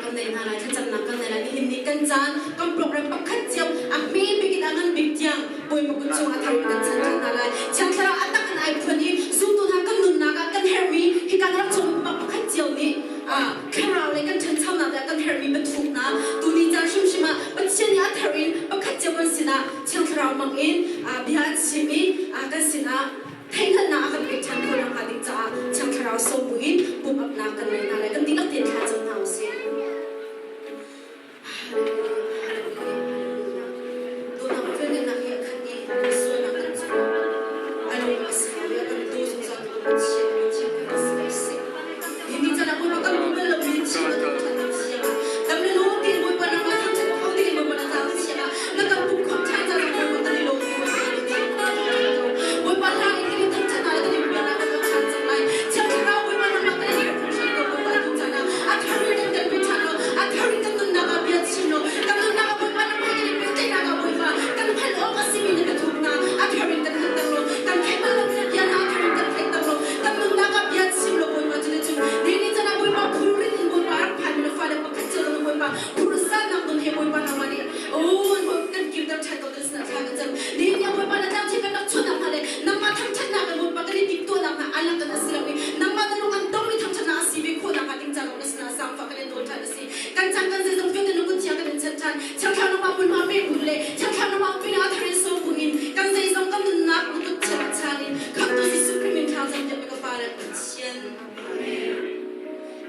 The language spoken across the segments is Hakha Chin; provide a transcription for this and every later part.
kan nei hna lai, thlacamnak kan nei lai. Nihin ni kan caan, kan program pakhat cio a hme bik in a ngan bik tiang Bawipa kut chung a thar in kan chan ṭhan hna lai. Thiang Thlarau a tak in ai phuan i zumtu hna kan nunnak ah kan herhmi hi kan rak chung pakhat cio nih thlarau le kan ṭhanchonak le kan herhmi biathuk hna tuni caan hrimhrim ah Pathian nih a thar in pakhat cio kan sinah Thiang Thlarau hmang in bia a chim i kan sinah theihhngalhnak a kan pek ṭhan khawh nakhnga ding caah Thiang Thlarau sawm buin pumh-apnak kan ngei hna lai. Kan dihlak tein thla cam hna u sih. Tunak velngeihnak he a khat i sualnak kan cung a lung a sau i a kan daw zungzal tu Pathian mi thiang kan si ko seh. Hi ni caan ah Bawipa kan hmu bal lomi thiang na kan ṭhatnak thiang ah dam le lawm tein Bawipa nangmah thangṭhat kho dingin Bawipa na tlang thiang ah na kan pumh khawm ṭhan ca zong Bawipa kan i lawm ti Bawipa kan i thiang ko. Bawipa hla in kan i thangṭhat hna le kan i biaknak kan tuah ṭhan cang lai. Thiang Thlarau Bawipa nangmah kan i herh hringhran ko Bawipa tu caan ah a thar in kan kan pe ṭhan law a thar in kan nunnak ah bia chim law kan nunnak ah Bawipa nangmah he kan i pehtlaihnak ah Bawipa kan hngalh awk a simi na biathuk hna a thar in kan hngalhter law kan theih bal lomi na bia hna a thar in kan theihter law kan nunnak ah bia chim law Bawipa cu cun ni ni caan ah Bawipa phurrit in Bawipa a rak phanmi na fale pakhat cio zong Bawipa phursalnak nun he Bawipa nangmah nih oh kan kirter ṭhan ko kan sinah thla kan cam nihin ni ah Bawipa na tlang kan rak chuahnak hna le nangmah thangṭhatnak le Bawipa kan i timhtuahnak hna alak kan a si lo i nangmah na lung an dongmi thangṭhatnak a si ve khawhnak hnga ding ca lawng na sinah zaangfah kan in nawl ṭhan a si kan cang kan zeizong vialte na kut thiang kan in chanh ṭhan Thiangthlarau nangmah hmunhma pe bu le Thiangthlarau nangmah umpinak a thar in sawm bu in kan zeizong kan nunnak na kut thiang ah chaan in Khamhtu Jesuh Khrih min thla cam piak ka Pa le Pathian.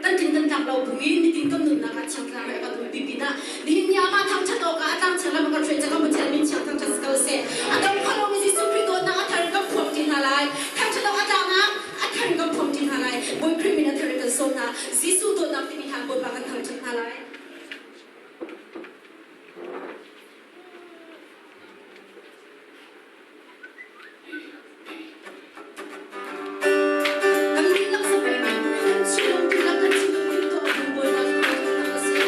Kan tlin kan tlak lo bu in nitin kan nunnak ah Thiang Thlarau he a kan umpi pinah nihin ni ah mah thangṭhat awkah a tlang thiang lam a kan hruai cang Pathian min thiang thangṭhat si ko seh. A dam kho lomi Jesuh Khrih dawtnak a thar in kan phuang ṭi hna lai. Thangṭhat awk a tlaknak a thar in kan phuang ṭi hna lai. Bawi Khrih min a thar in kan sawm hna. Jesuh dawtnak timi hlan Bawipa kan thangṭhat hna lai. Kan dihlak sapei kan chilung dihlak kan chilung timhtuah ding Bawipa cu thangṭhatnak a si.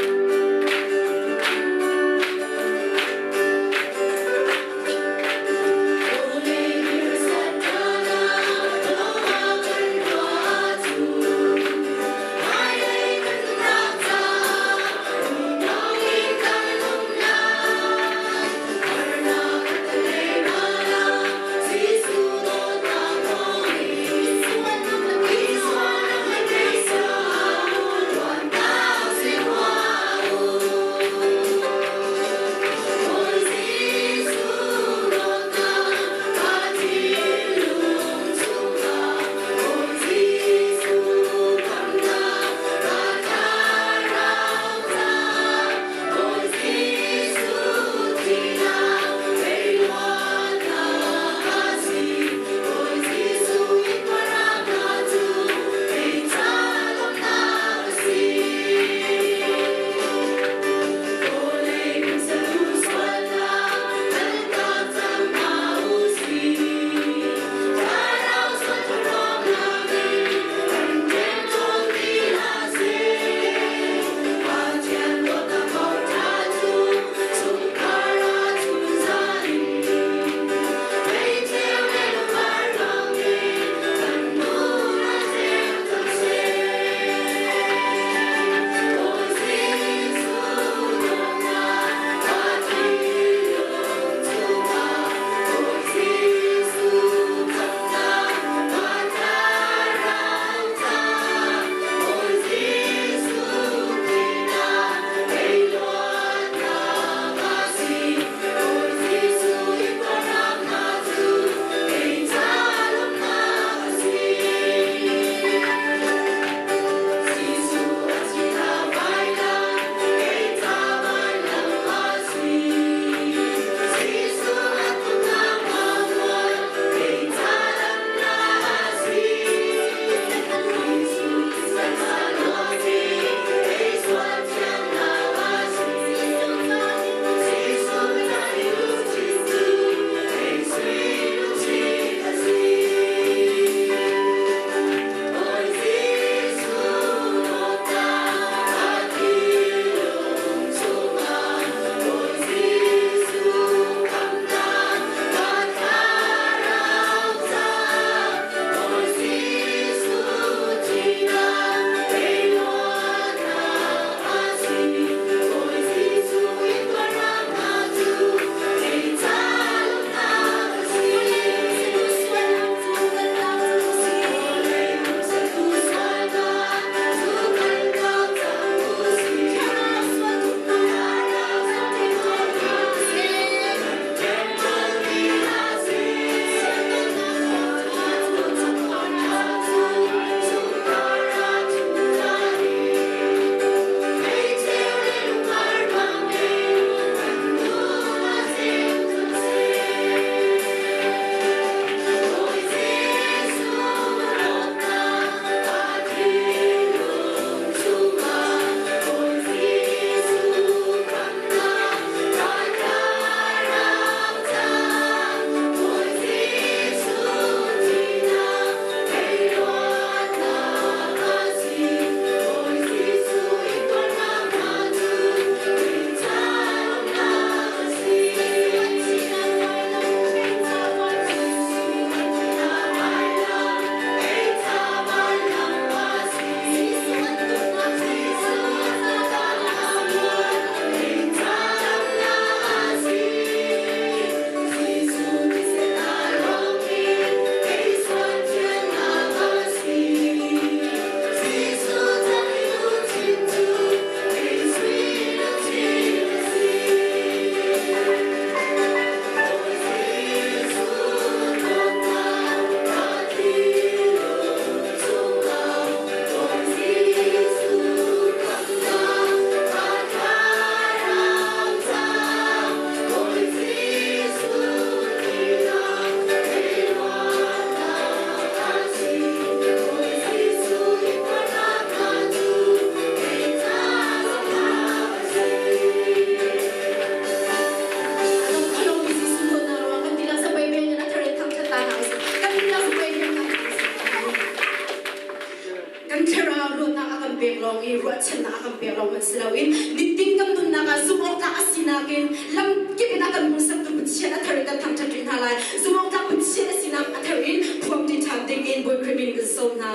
lawng hmanh si loin nitin kan nunnak ah zumhawktlak a sinak in lamkip in a kan hmuhsaktu Pathian a thar in kan thangṭhat rih hna lai. Zumhawktlak Pathian a sinak a thar in phuangṭi ṭhan ding in Bawi Khrih min kan sawm hna.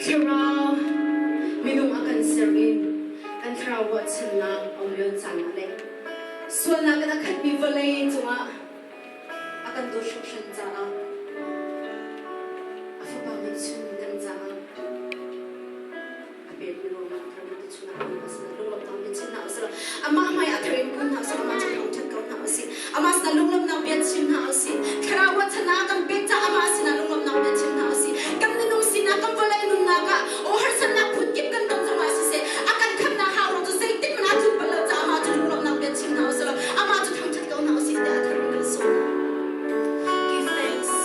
Thlarau minung a kan ser in kan thlarau ruahchannak a um lio caan ah le sualnak in a khatmi vawlei cungah a kan dawt hringhran caah a fapa ngeihchun kan caah a pekmi ruangah a thar ti chungah kan sinah lunglawmhnak bia chim hna usih amah hmai a thar in kun hna usih amah cu thangṭhat ko hna usih amah sinah lunglawmhnak bia chim hna usih thlarau ruahchannak a kan pek caah amah sinah lunglawmhnak bia chim hna usih kan minung sinak kan vawlei nunnak ah aw harsatnak phunkip kan ton zongah siseh a kan khamnak hau ruang cu zeitik hmanh ah tlun bal lo caah amah cu lunglawmhnak bia chim hna usih amah cu thangṭhat ko hna usih tiah a thar in kan sawm. Give thanks.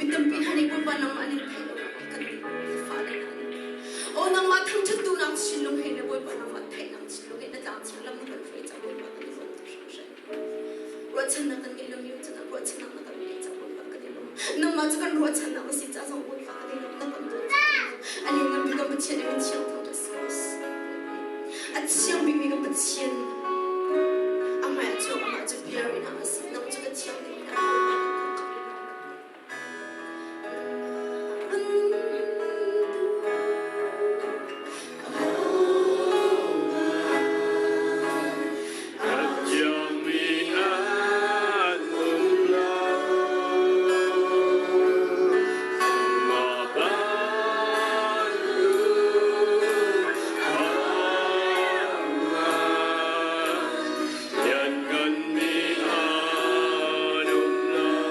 Mi tampi hna nih Bawipa nangmah nih theih lo kan fale hna nih. Aw nangmah thangṭhat duhnak thinlung he le Bawipa nangmah theihnak thinlung he na tlang thiang lam na kan hruai cang Bawipa kan i lawm tuk hringhran. Ruahchannak kan ngei lomi cun ruahchannak na kan pek cang Bawipa kan i lawm. Nangmah cu kan ruahchannak na si ca zong Bawipa kan i lawm na kan dawt cang. A lianngan bik kan Pathian i min thiang thangṭhat si ko seh. A thiang bikmi kan Pathian a hmai ah chuak amah cu biar in a si nang cu ka thiang ding in a Bawipa kan thangṭhat Thiangmi an um lo. Mah bantuk Liannganmi an um lo.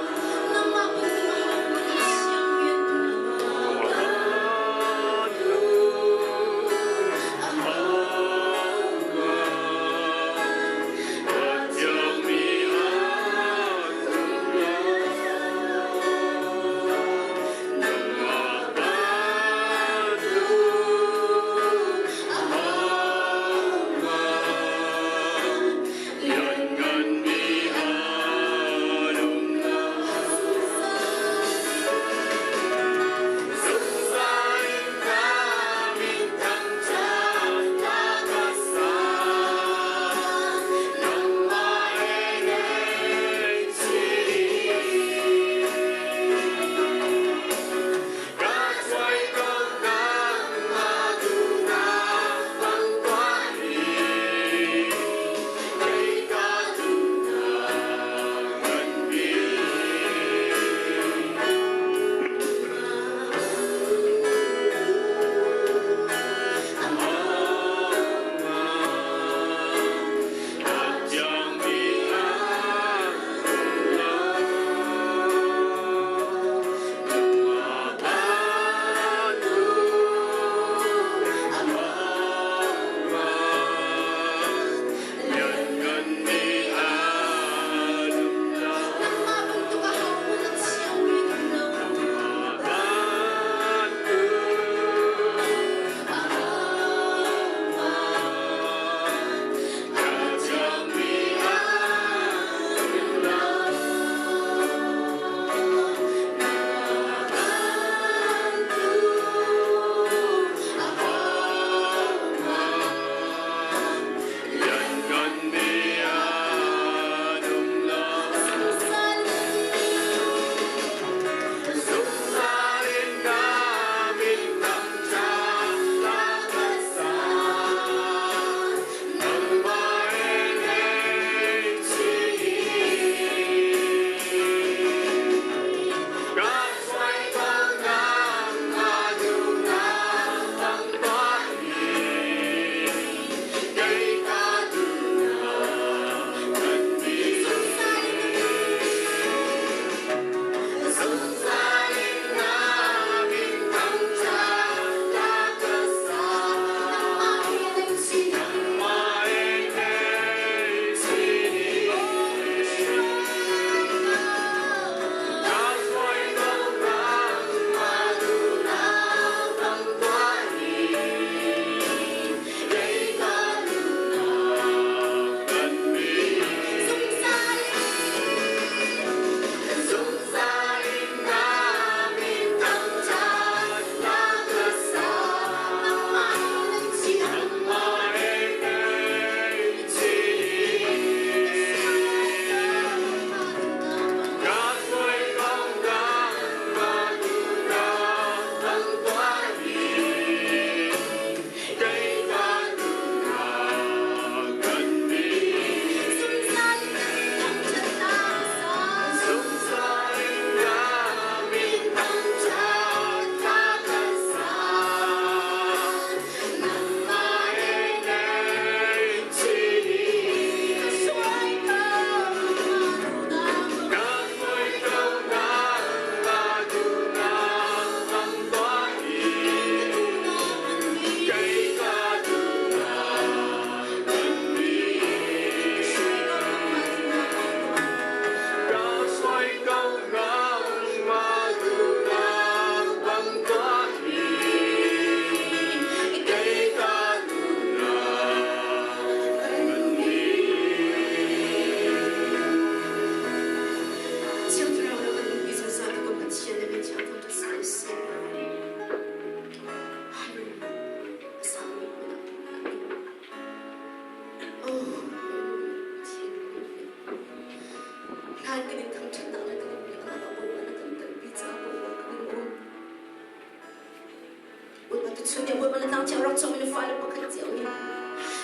chun tiang Bawipa na tlang cio rak chuak mi na fale pakhat cio hi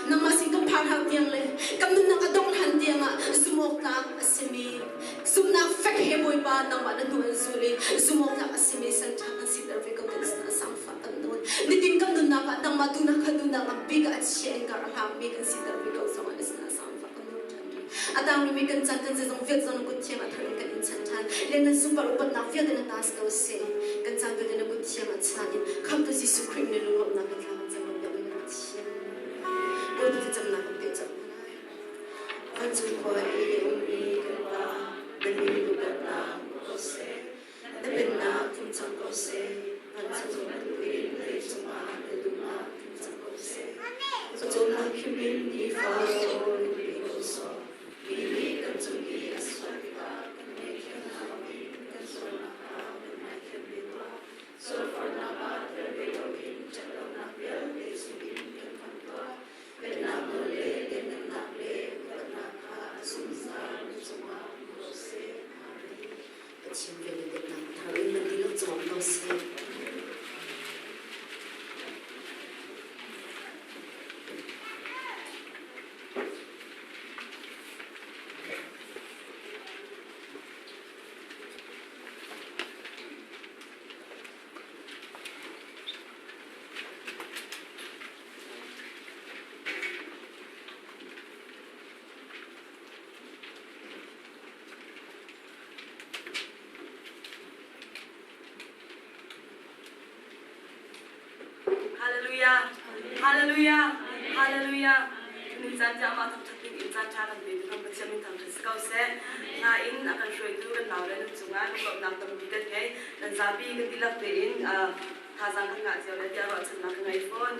nangmah sin kan phak hau tiang le kan nunnak a dongh hlan tiang ah zumhawktlak a simi zumhnak fek he Bawipa nangmah na hnu an zul i zumhawktlak a simi salṭha kan siter ve ko kan sinah sangfah kan nawl. Nitin kan nunnak ah nangmah duhnak kha duhnak a bik ah a chia in kar a hlangmi kan siter ve ko zong ah na sinah sangfah kan nawl ṭhan rih. A tangmi kan chan kan zeizong vialte zong na kut thiang ah thar in kan in chanh ṭhan. Le nan super upatnak vialte na ta si ko seh. Kan caan vialte na kut thiang ah chan in Khamhtu Jesuh Khrih nih lunglawmhnak he thla kan cam kan piak in kan Pathian. Bawipa thlacamnak kan peh cang hna lai. Vancung khua i a ummi kan Pa, na min upatnak hmu ko seh. Na pennak tlung cang ko seh. Vancung bantukin vawleicung ah na duhnak tlung cang ko seh. Cawmnak khim in nifa rawl kan pe ko sawh. Mi nih kan cung i a sual tikah kan ngaihthiamnak in kan sualnak kha kan ngaihthiam ve tuah. Sualforhnak ah tel ve loin ṭhatlonak vialte chungin kan khamh tuah. Pennak nawl le lianhngannak le upatnak kha a zungzal na cungah um ko seh. Amen. Pathian vel le dawtnak thar in nan dihlak cawm ko seh. Hallelujah! Hallelujah! Hallelujah! Ni caan tiang mah thangṭhat ding in caan ṭha kan pe tu kan Pathian min thangṭhat si ko seh. Nain a kan hruaitu kan nau le nan cungah lunglawmhnak tampi kan ngei. Nan zapi kan dihlak tein thazaang kan ngah cio le tiah ruahchannak ka ngei fawn.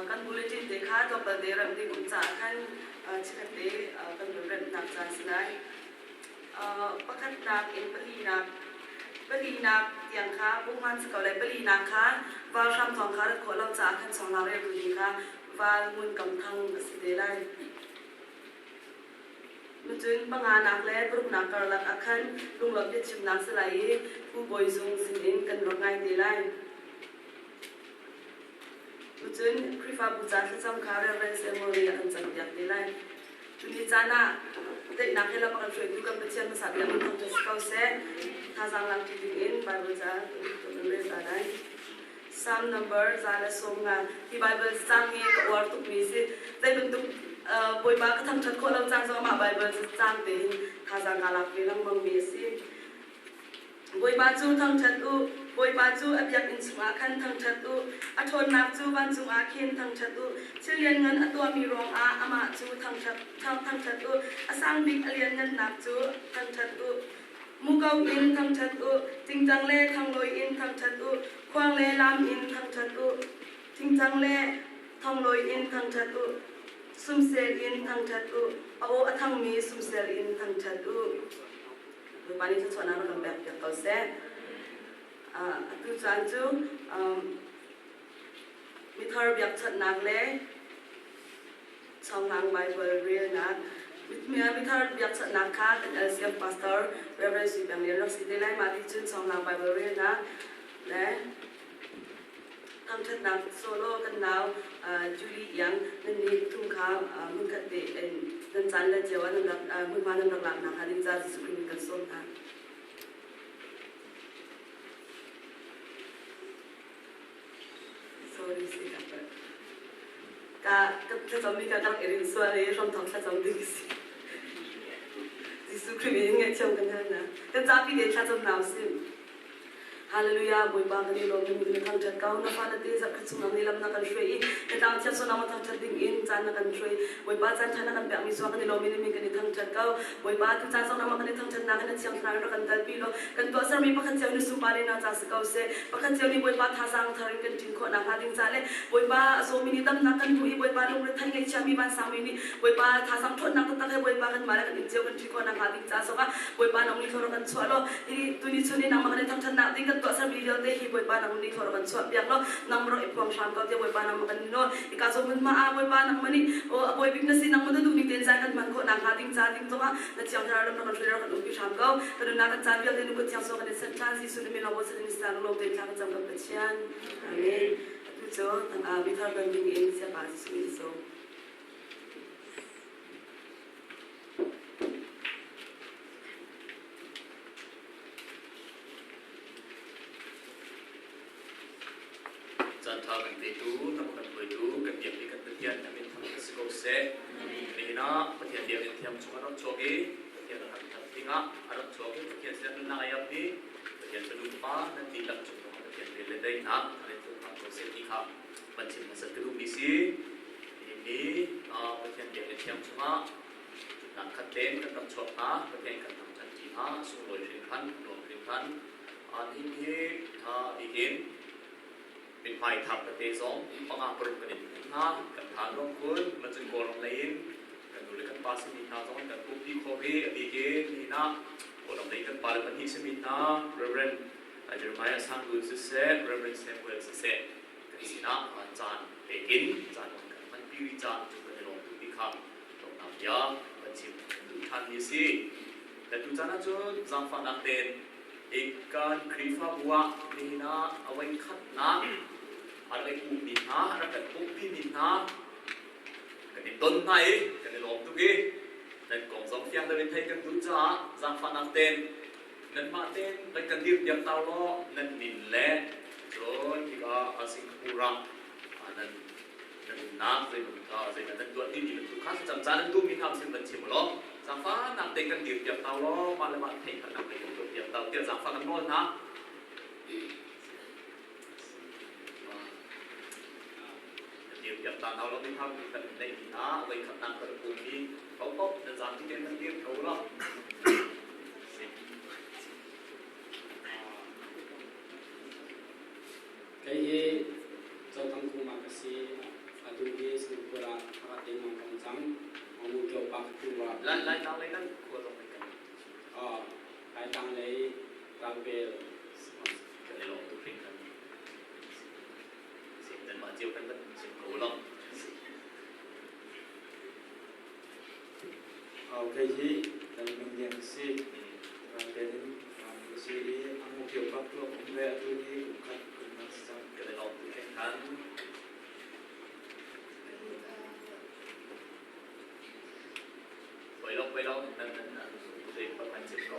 Kan bulletin te kha tlawmpal te remh ding um caah khan chikkhat te kan vun remhnak caan si lai. Pakhatnak in palinak palinak tiang kha bunghman si ko lai. Palinak kha val hram thawng kha rat khawh lo caah khan chawnglau reltu ding kha val ngun kam thang a si te lai. Cun panganak le paruknak karlak ah khan lunglawmh biachimnak si lai i Pu Bawi Zung sinin kan rak ngai te lai. Cun Khrihfabu ca thlacam kha Reverend Samuel nih a kan campiak te lai. Tuni caan ah daihnak he lam a kan hruaitu kan Pathian hmasa bik min thangṭhat si ko seh. Thazaang lakṭi ding in Bible ca kan rel ta lai. Psalm number 150. Hi Bible cang hi ka uar tukmi si. Zei bantuk Bawipa ka thangṭhat khawh lo caan zong mah Bible cang te hin thazaang kaa lak ve lengmangmi a si. Bawipa cu thangṭhat u, Bawipa cu a biakinn chungah khan thangṭhat u, a ṭhawnnak cu vancung ah khin thangṭhat u. Thil lianngan a tuahmi ruangah amah cu thangṭhat u, a sang bik a lianngannak cu thangṭhat u. Muko in thangṭhat u, tingtang le thanglawi in thangṭhat u, khuang le laam in thangṭhat u, tingtang le thonglawi in thangṭhat u, sumsel in thangṭhat u, a aw a thangmi sumsel in thangṭhat u. Bawipa nih thluachuahnak rak kan pek piak ko seh. Atu caan cu mithar biakchawnhnak le Chawnglang Bible relnak mithar biakchawnhnak kha kan LCM Pastor Reverend Sui Peng Lian rak si te lai. Mah ti cun Chawnglang Bible relnak le thangṭhatnak solo kan nau Julie Iang nan nih thum kha hmunkhat te nan caan le cio ah nan rak hmunhma nan rak laknak hnga ding ca Jesuh Khrih min kan sawm hna. Sorry si ka ka ka thlacam mi ka ka rak i rin sual i hramthawk thlacam ding si. Jesuh Khrih min ngaihthiam kan hal hna. Kan zapi te thlacam hna usih. Hallelujah Bawipa kan i lawm na thangṭhat ko na fale te zarhkhat chung nang nih lam na kan hruai i na tlang thiang sual nang thangṭhat ding in caan na kan hruai Bawipa caan ṭha na kan pekmi sual kan i lawm i na min kan i thangṭhat ko Bawipa tu caan zong nangmah kan i thangṭhatnak in na thiang thlarau rak kan kalpi law kan tuahsermi pakhat cio nih sunpar in na ca si ko seh pakhat cio nih Bawipa thazaang thar in kan ṭin khawh nakhnga ding ca le Bawipa a zawmi nih damnak kan hmuh i Bawipa lungre thei ngaihchiami vansangmi nih Bawipa thazaang ṭhawnnak taktak he Bawipa kanmah le kan inn cio kan ṭi khawh nakhnga ding ca zongah Bawipa nang nih thlawr kan chuah law hi tuni chun i nangmah kan i thangṭhatnak ding kan tuahsermi vialte hi Bawipa nang nih thlawr kan chuah piak law nang rak i phuang hram ko tiah Bawipa nang kan nawl. Hika zawn hmunhma ah Bawipa nangmah nih a bawi bik na si, nangmah na duhmi tein zai kan hman khawh nakhnga ding ca ding zongah na Thiang Thlarau lam rak kan hruai rak kan umpi hram ko. Kan nunnak kan caan vialte nu kut thiang sawh kan in sanh ṭhan. Jesuh na min lawng bochan in sa lawm tein thla kan cam kan Pathian. Amen. Atu cu mithar don ding in siapa Jesuh in sawm. Caanṭha kan petu, ram kan hruaitu, kan biakmi kan Pathian a min thang si ko seh. Nihin ah Pathian biakinn thiang chung a rak chuak i Pathian a rak that dingah a rak chuak i Pathian sin nunnak a iapmi Pathian fanu pa nan dihlak cung zongah Pathian vel le daihnak a rin tlung hna ko seh ti kha van chim hmasat ka duhmi si. Nihin ni Pathian biakinn thiang chungah thutnak khat tein kan rak chuak hna, Pathian kan thangṭhat ṭi hna, sunglawi hringhran, nuam hringhran. Nihin hi a bik in mithmai thar tete zong panga paruk kan in hmuh hna, kan phan rong kun, macun Kawlram lei in kan nu le kan pa simi hna zong kan umpi khawh i a bik in nihin ah Kawlram lei kan pale pahnih simi hna Reverend Jeremiah Sangun siseh, Reverend Samuel siseh kan sinah caan pek in caan kan hmanpi rih caah cu kan i lawm tuk ti kha lawmhnak bia kan chim duh ṭhanmi a si. Le tucaan ahcun zaangfahnak tein kan Khrihfabu ah nihin ah a voikhatnak a rak i pummi hna, a rak kan pumhpimi hna kan i ton hna i kan i lawm tuk i nan kong zong fiang deuh in theih kan duh caah zaangfahnak tein nanmah tein rak kan dirpiak ta law nan min le cun hika Singapore ah nan nan umnak zeibantuk nan tuah timi bantuk kha cam caan an duhmi hna sin van chim law zaangfahnak te kan dir piak tau law mah le mah theihhngalhnak lei kan tuah piak tau tiah zaangfah kan nawl hna. Dir piak ta hna law mi kha kan neih mi hna voi khatnak kan pum mi paohpaoh nan zapi tein kan dir ko law. Kei hi Zothang Khuma ka si. Atu hi Singapore ah pakhat dengmang ka um cang. Ngu Kyo pa ka tu ah. Laitlang lei kan khua zong lei kan. Laitlang lei Ralpel. Kan i lawm tuk hringhran. Nanmah cio kan van chim ko lo. Kei hi Lalming Lian ka si. Ralpel in ka si i a ngu kio pa tu um ve atu hi kum khat kum na si cang. Kan i lawm tuk hringhran. Poi lo, poi lo, nan nan nan zei pa kan chim ko.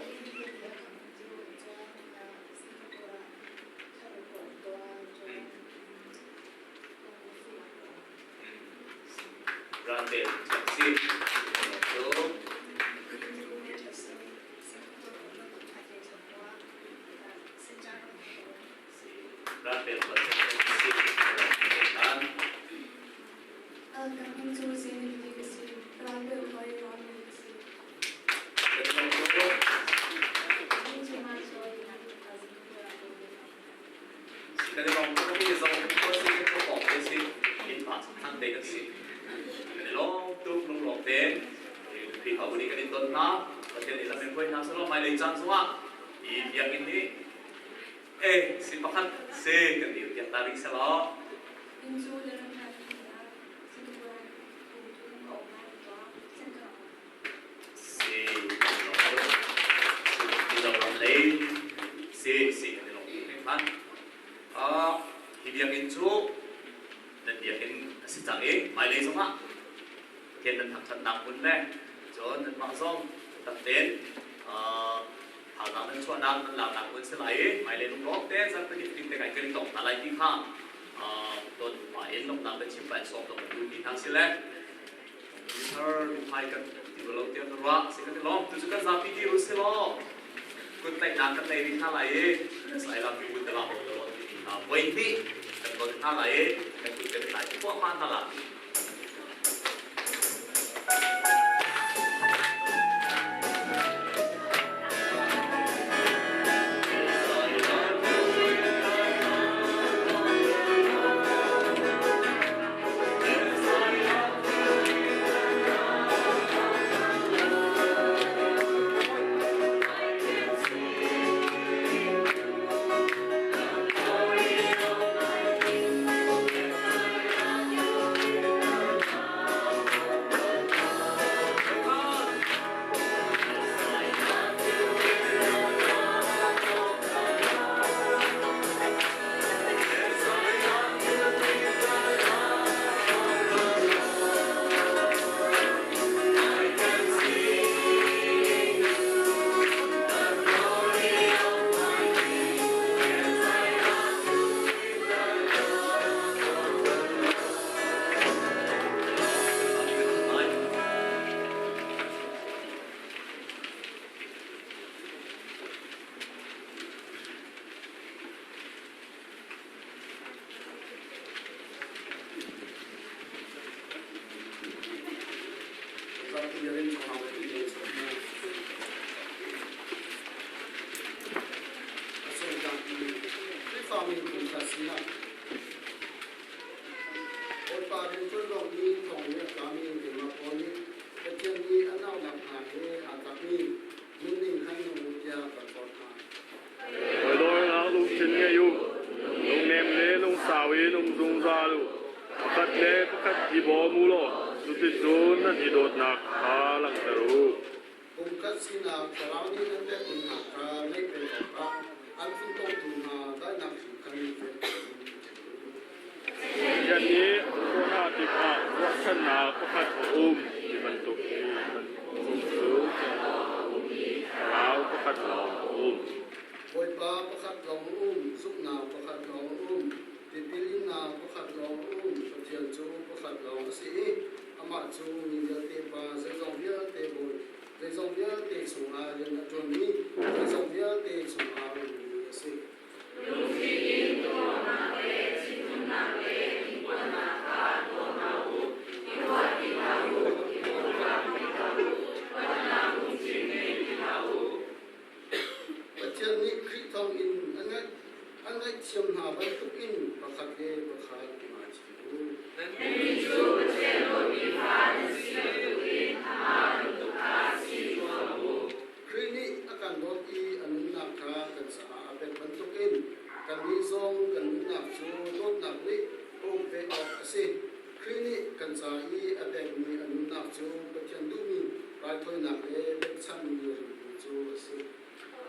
Ralpel si. Cu Ralpel si. An Kan i lawm tuk mi zong ko si kan ko pawng te si in pa thang te kan si. Kan i lawm tuk lunglawm tein Khrihfabu nih kan in don hna. Pathian nih lam in hruai hna selaw hmailei caan zongah hi biakinn nih e si pakhat si kan dir piak ta rih selaw. Si Mizoram lei si si kan i lawm tuk hringhran. Hi biakinn cu nan biakinn a si cang i hmailei zongah Pathian nan thangṭhatnak hmun le cun nanmah zong tak tein thazaang nan chuahnak nan laknak hmun si lai i hmailei lunglawm tein zarhpini fatin te kai kan i tong hna lai ti kha ton pah in lawmhnak le chim pah in sawm zong kan duhmi hna si le thar mithmai kan ti lo tiah ka ruah si kan i lawm tu cu kan zapi dir u si law kut tlaihnak kan nei rih hna lai i sai la pi wun la ho lo ti hna voi hnih kan ton hna lai i kan kut kan tlai thluahmah hna la. mi pumkhat sinak. Bawipa rianṭuan lawng i thawng i a tlami keimah Paul nih Pathian nih a naunak hna he aa tlakmi nunning khan nung u tiah kan forh hna. Toidornak lungthin ngei u, lungnem le lungsau in um zungzal u. Pakhat le pakhat i bawm u law cuticun nan i dawtnak kha langhter u. Pumkhat sinak thlarau nih an pekmi hna kha ngaih peng awkah an funtomtu hna daihnak hri khan fek tein i ṭhen u. Pathian nih a hna tikah ruahchannak pakhat a um ti bantuk hi kan um cu thlarau pakhat lawng a um. Bawipa pakhat lawng a um, zumhnak pakhat lawng a um, tipil innak pakhat lawng a um, Pathian cu pakhat lawng a si i amah cu mi vialte Pa zeizong vialte Bawi, zeizong vialte chungah rian a ṭuanmi, zeizong vialte chungah a ummi a si. Lungthli in dawtnak le thinhunnak le ingpuannak kha daw hna u. I huat ti hlah u, i porhlawt ti hlah u, huatnak lungthin ngei ti hlah u. Pathian nih Khrih thawngin a ngaihthiam hna bantukin pakhat le pakhat i ngaithiam u. Nannih cu Pathian dawtmi fa nan si bantukin amah bantuk kha si zuam u. Khrih nih a kan dawt i a nunnak kha kan caah a pek bantukin kannih zong kan nunnak cu dawtnak nih a uk ve awk a si. Khrih nih kan ca i a pekmi a nunnak cu Pathian duhmi raithawinak le pekchanhmi rimhmui cu a si.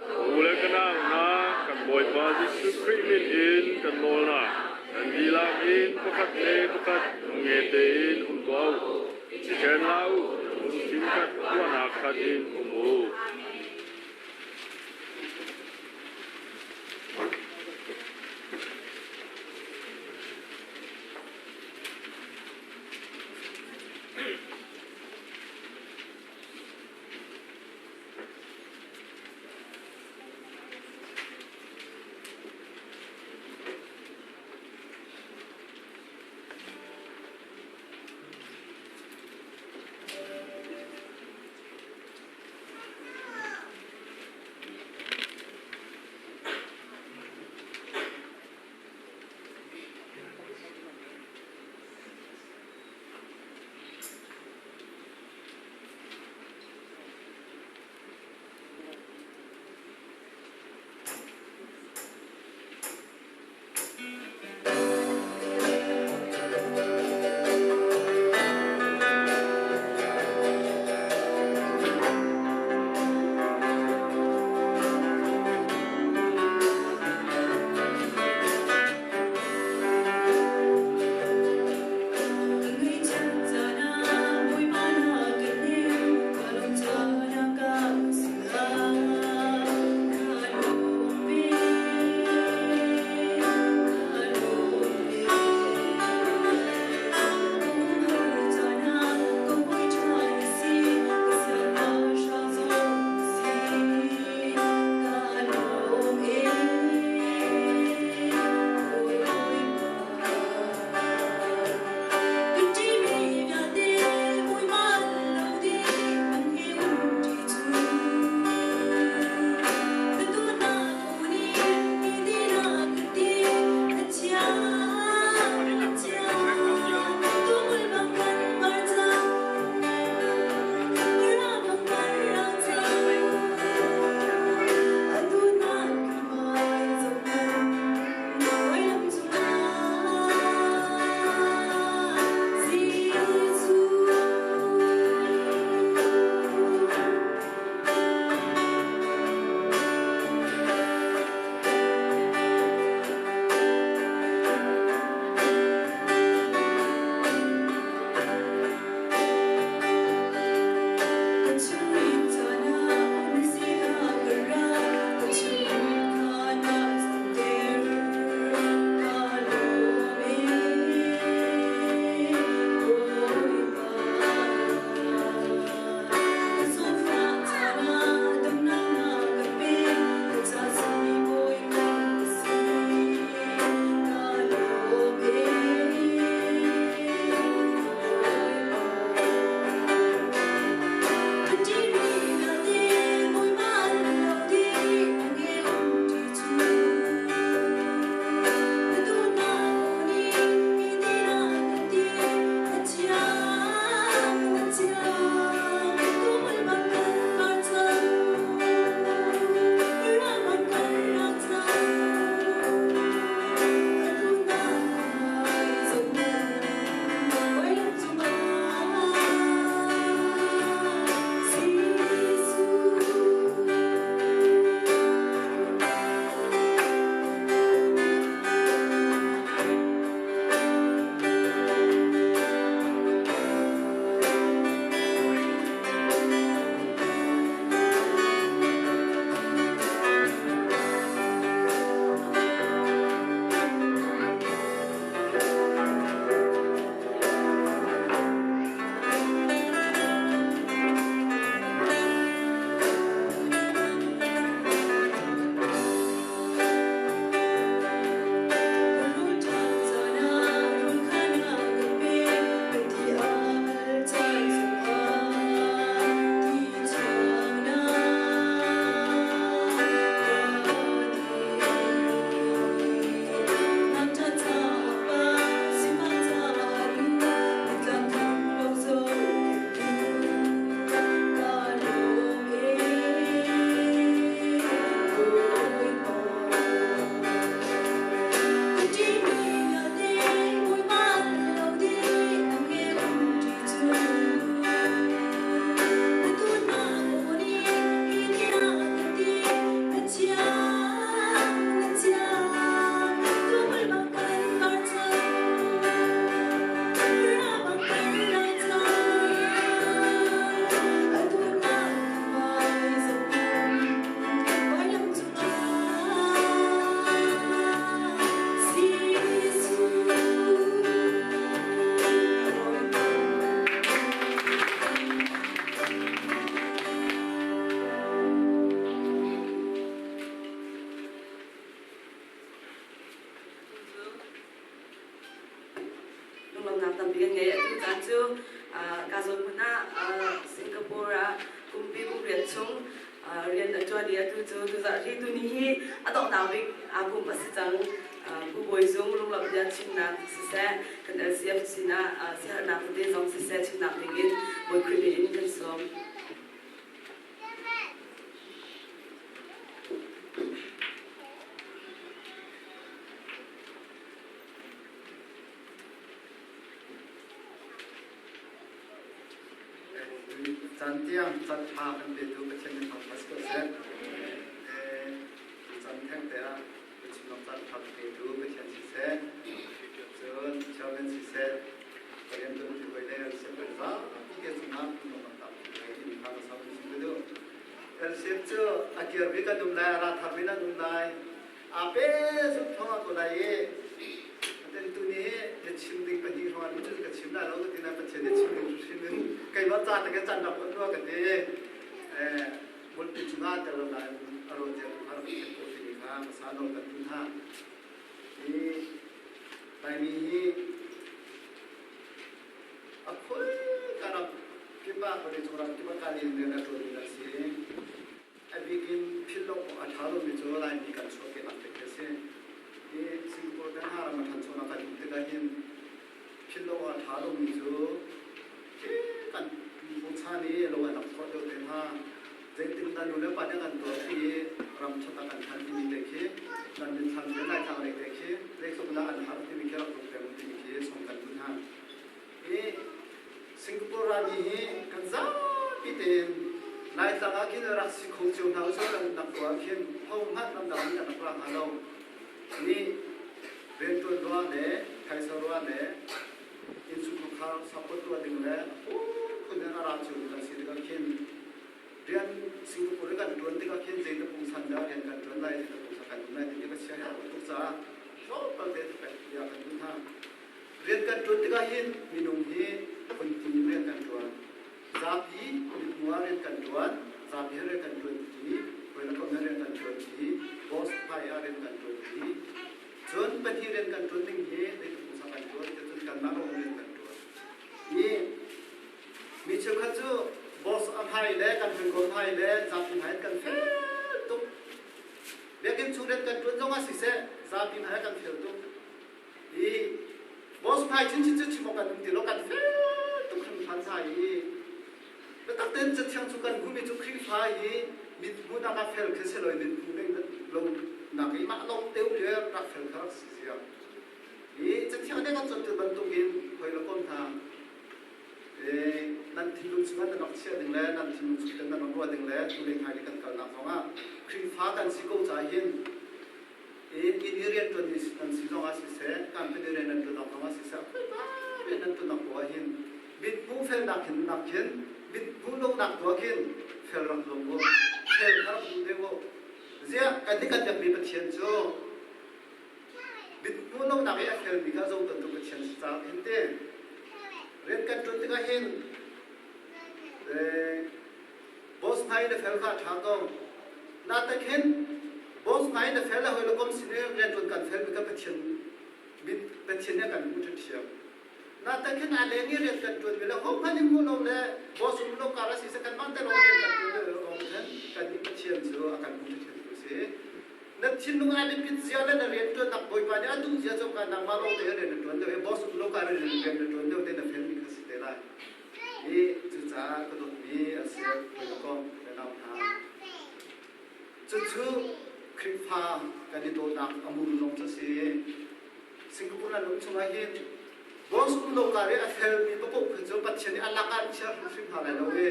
U le ka nau hna, kan Bawipa Jesuh Khrih min in kan nawl hna. Nan dihlak in pakhat le pakhat lung tein um tuah u. I ṭhen hlah u, lungthin khat tuahnak khat in um u. Lunglawmhnak tampi kan ngei. Atu caan cu ka zawn hmun ah Singapore ah kumpi kum riat chung rian a ṭuan i atu cu tuzarh hi tuni hi a donghnak bik aa pumh a si cang. Pu Bawi Zung lunglawmh bia chimnak siseh, kan LCF sinah siaherhnak tete zong siseh chimnak dingin Bawi Khrih min in kan sawm. Caan tiang caan ṭha kan petu Pathian min thangṭhat si ko seh. Caan theng te ah biachimnak caan ṭha kan petu Pathian siseh, cun chairman siseh, rian ṭuanṭi hawi le LCF zapi te cungah lunglawmhnak tampi ngei timi kha ka sau chim ka duh. LCF cu a kir bik an um lai, a ra thar bik an um lai, aa pe zuk thawng a ko lai i aten tu nih ka chim ding pahnih hrawng ah cu ka chim lai lo ka ti na Pathian nih chim ding hrim in keimah ca te ka can rak on rua ka ti mulpi cungah tel lo nain a ro cia tu kha rak thiam ko timi kha hmasa nawl kan tu hna hi Laimi hi a khul ka ram kipa vawlei cung ram kipa ka lian rian a ṭuanmi an si. A bik in philh lo awk a ṭha lomi cu Laimi kan chuahkehnak te khi a si. Hi Singapore kan ha ram a ṭhanchonak kan um tikah hin philh lo awk a ṭha lomi cu khi kan bochan i lo an rak chuah deuh te hna. Zeitin dah nu le pa nih kan tuah ti i ram ṭhat a kan ṭhan timi te khi kan mitthlam le Laitlang lei te khi zeitluk dah an har timi khi rak ruat peng timi khi song kan duh hna. Hi Singapore rami hi kan zapi tein Laitlang ah khin rak si kho cio hna usih kan nak tuah khin ho hmanh ramdang nih an rak ra hnga lo. Ni rianṭuan ruah le phaisa ruah le innchungkhar support tuah ding le a phunphun in a ra cio mi kan si tikah khin rian Singapore i kan ṭuan tikah khin zei na pungsan dah rian kan ṭuan lai zei na pungsan kan um lai timi ka chia herh tuk caah tlawmpal te bia kan duh hna. Rian kan ṭuan tikah hin minung hi phuntin in rian kan ṭuan. Zapi mithmuh ah rian kan ṭuan, zapi he rian kan ṭuan ṭi, hawikom he rian kan ṭuan ṭi, boss hmai ah rian kan ṭuan ṭi. Cun pahnih rian kan ṭuan ning hi zeitluk pumsa kan ṭuan, cun kanmah lawng rian kan ṭuan. Mi mi cheukhat cu boss a hmai le kan hawikom hmai le zapi hmai in kan fel tuk. Biakinn chung rian kan ṭuan zongah siseh, zapi hmai ah kan fel tuk. I boss hmai chinchin cu chim awk kan um ti lo kan fel tuk hringhran hna i biatak tein cathiang cu kan hmuhmi cu Khrihfa i mithmuhnak ah fel khi si lo i mithmuh lo nak i mah lawng te um le rak fel kha rak si zia. I cathiang nih kan cawnpiak bantukin hoi le kom hna nan thinlung chungah nan rak chiah ding le nan thinlung chung nan rak ruah ding le tu le hmai kan kalnak zongah Khrihfa kan si ko caah hin inn i rianṭuan kan si zongah siseh, company rian nan ṭuan zongah siseh, khuipa rian nan ṭuan ko ahhin mithmuh felnak hin nak khin mithmuh lonak tu ah khin fel rak zuam u, fel kha rak duh deuh u. Ziah kan nih kan biakmi Pathian cu mithmuh lonak i a felmi kha zohtantu Pathian si caah hin ti rian kan ṭuan tikah hin boss hna i na fel kha a ṭha ko. Natak hin boss hna i na fel le hawi le kom sin i rianṭuan kan fel mi kha Pathian mit Pathian nih a kan hmuh ṭhiamṭhiam. Natak hin a leng i rian kan ṭuan mi le hohmanh in hmuh lo le boss um lo kar a si seh kanmah te lawng rian kan ṭuan le lawng hin kan nih Pathian cu a kan hmuh ṭhiamṭhiam tu si. Na thinlung ai biapit zia le na rianṭuannak Bawipa nih a duh zia cu nangmah lawng te rian na ṭuan deuh i boss um lo kar i rian na ṭuan deuh te na fel mi kha si te lai. I cucaah ka dawtmi a si hawikom le nau hna. Cucu Khrihfa kan i dawtnak a muru zong cu a si. Singapore an um chungah hin boss um lo kar i a felmi papoh kha cu Pathian nih a lak ah an chia hrimhrim hna lai lo i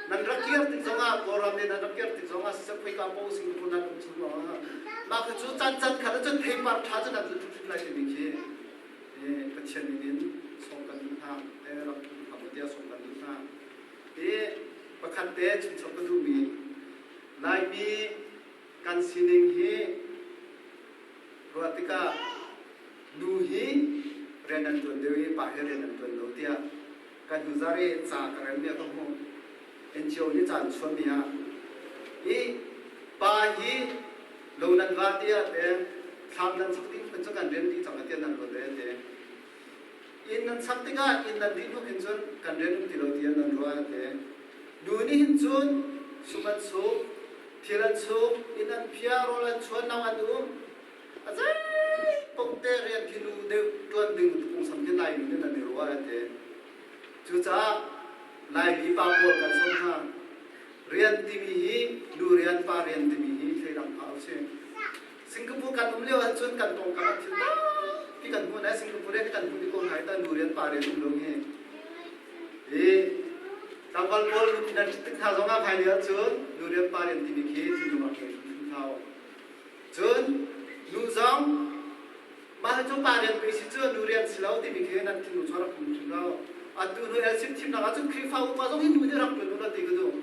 nan rak kir tik zongah Kawlram nih nan rak kir tik zongah siseh khoika paoh Singapore nan um chung lawngah mah kha cu caan caan khat ahcun theipar ṭha cu nan zun hrimhrim lai timi khi Pathian min in sawm kan duh hna rak hram u tiah sawm kan duh hna. Hi pakhat te chimchap ka duhmi Laimi kan sining hi ruah tikah nu hi rian an ṭuan deuh i pa hi rian an ṭuan lo tiah kan hnuzar i ca ka relmi ah ka hmuh. NGO nih ca an chuahmi ah i pa hi lo nan va tiah te thlam nan sak ding phun cu kan rian dih cang tiah nan ruat ve te. Inn nan sak tikah inn nan dih hnu khin cun kan rian um ti lo tiah nan ruah a ti. Nu nih hin cun sum an suk, thil an suk, inn an phiah, rawl an chuan, no an um. A zei paoh te rian khi nu deuh ṭuan ding pungsam khi Laimi nih nan i ruah a ti. Cucaah Laimi pa pawl kan sawm hna. Rian timi hi nu rian pa rian timi hi thleidang hlah usih. Singapore kan um lio ahcun kan pawngkam ah thil tampi kan hmuh. Singapore in kan hmuh ko hna i nu rian pa rian um lo hi. I tlangval pawl nan ṭhit tik hna zong ah hmailei ahcun nu rian pa rian timi khi thinlung ah ngei hrimhrim hau. Cun nu zong mah cu pa rian pei si cu nu rian si lo timi khi nan thinlung chung rak um hrim lo. Atu hnu LCM thimnak ahcun Khrihfa upa zong hi nu nih rak ṭuan u la ti ka duh.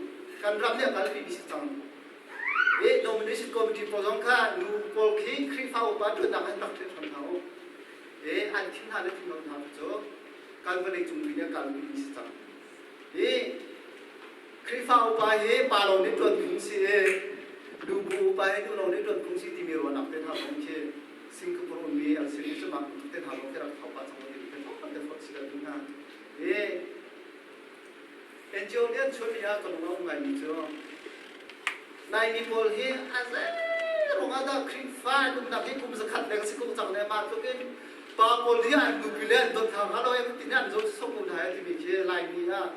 Kan ram nih a kalpi mi si cang. I nomination committee pawl zong kha nu pawl khi Khrihfa upa ṭuannak an rak ṭhial hram hna u. I an thim hna le thim lo hna cu kan vawlei cung pi nih a kalpi mi si cang. I Khrihfa upa hi pa lawng nih ṭuan phung si i nu bu upa hi nu lawng nih ṭuan phung si timi ruahnak te hna zong khi Singapore ummi an si mi cu mah te hna zong khi rak thau pah cang ti mi khi te fawt si kan duh hna. I NGO nih an chuahmi ah ka lung a um ngaimi cu Laimi pawl hi a zei ruang ah dah Khrihfa an umnak hi kum zakhat leng si ko cang le mah tluk in pa pawl hi an nupi le an dawt hna hnga lo em ti an zo sok ko hna timi khi Laimi ah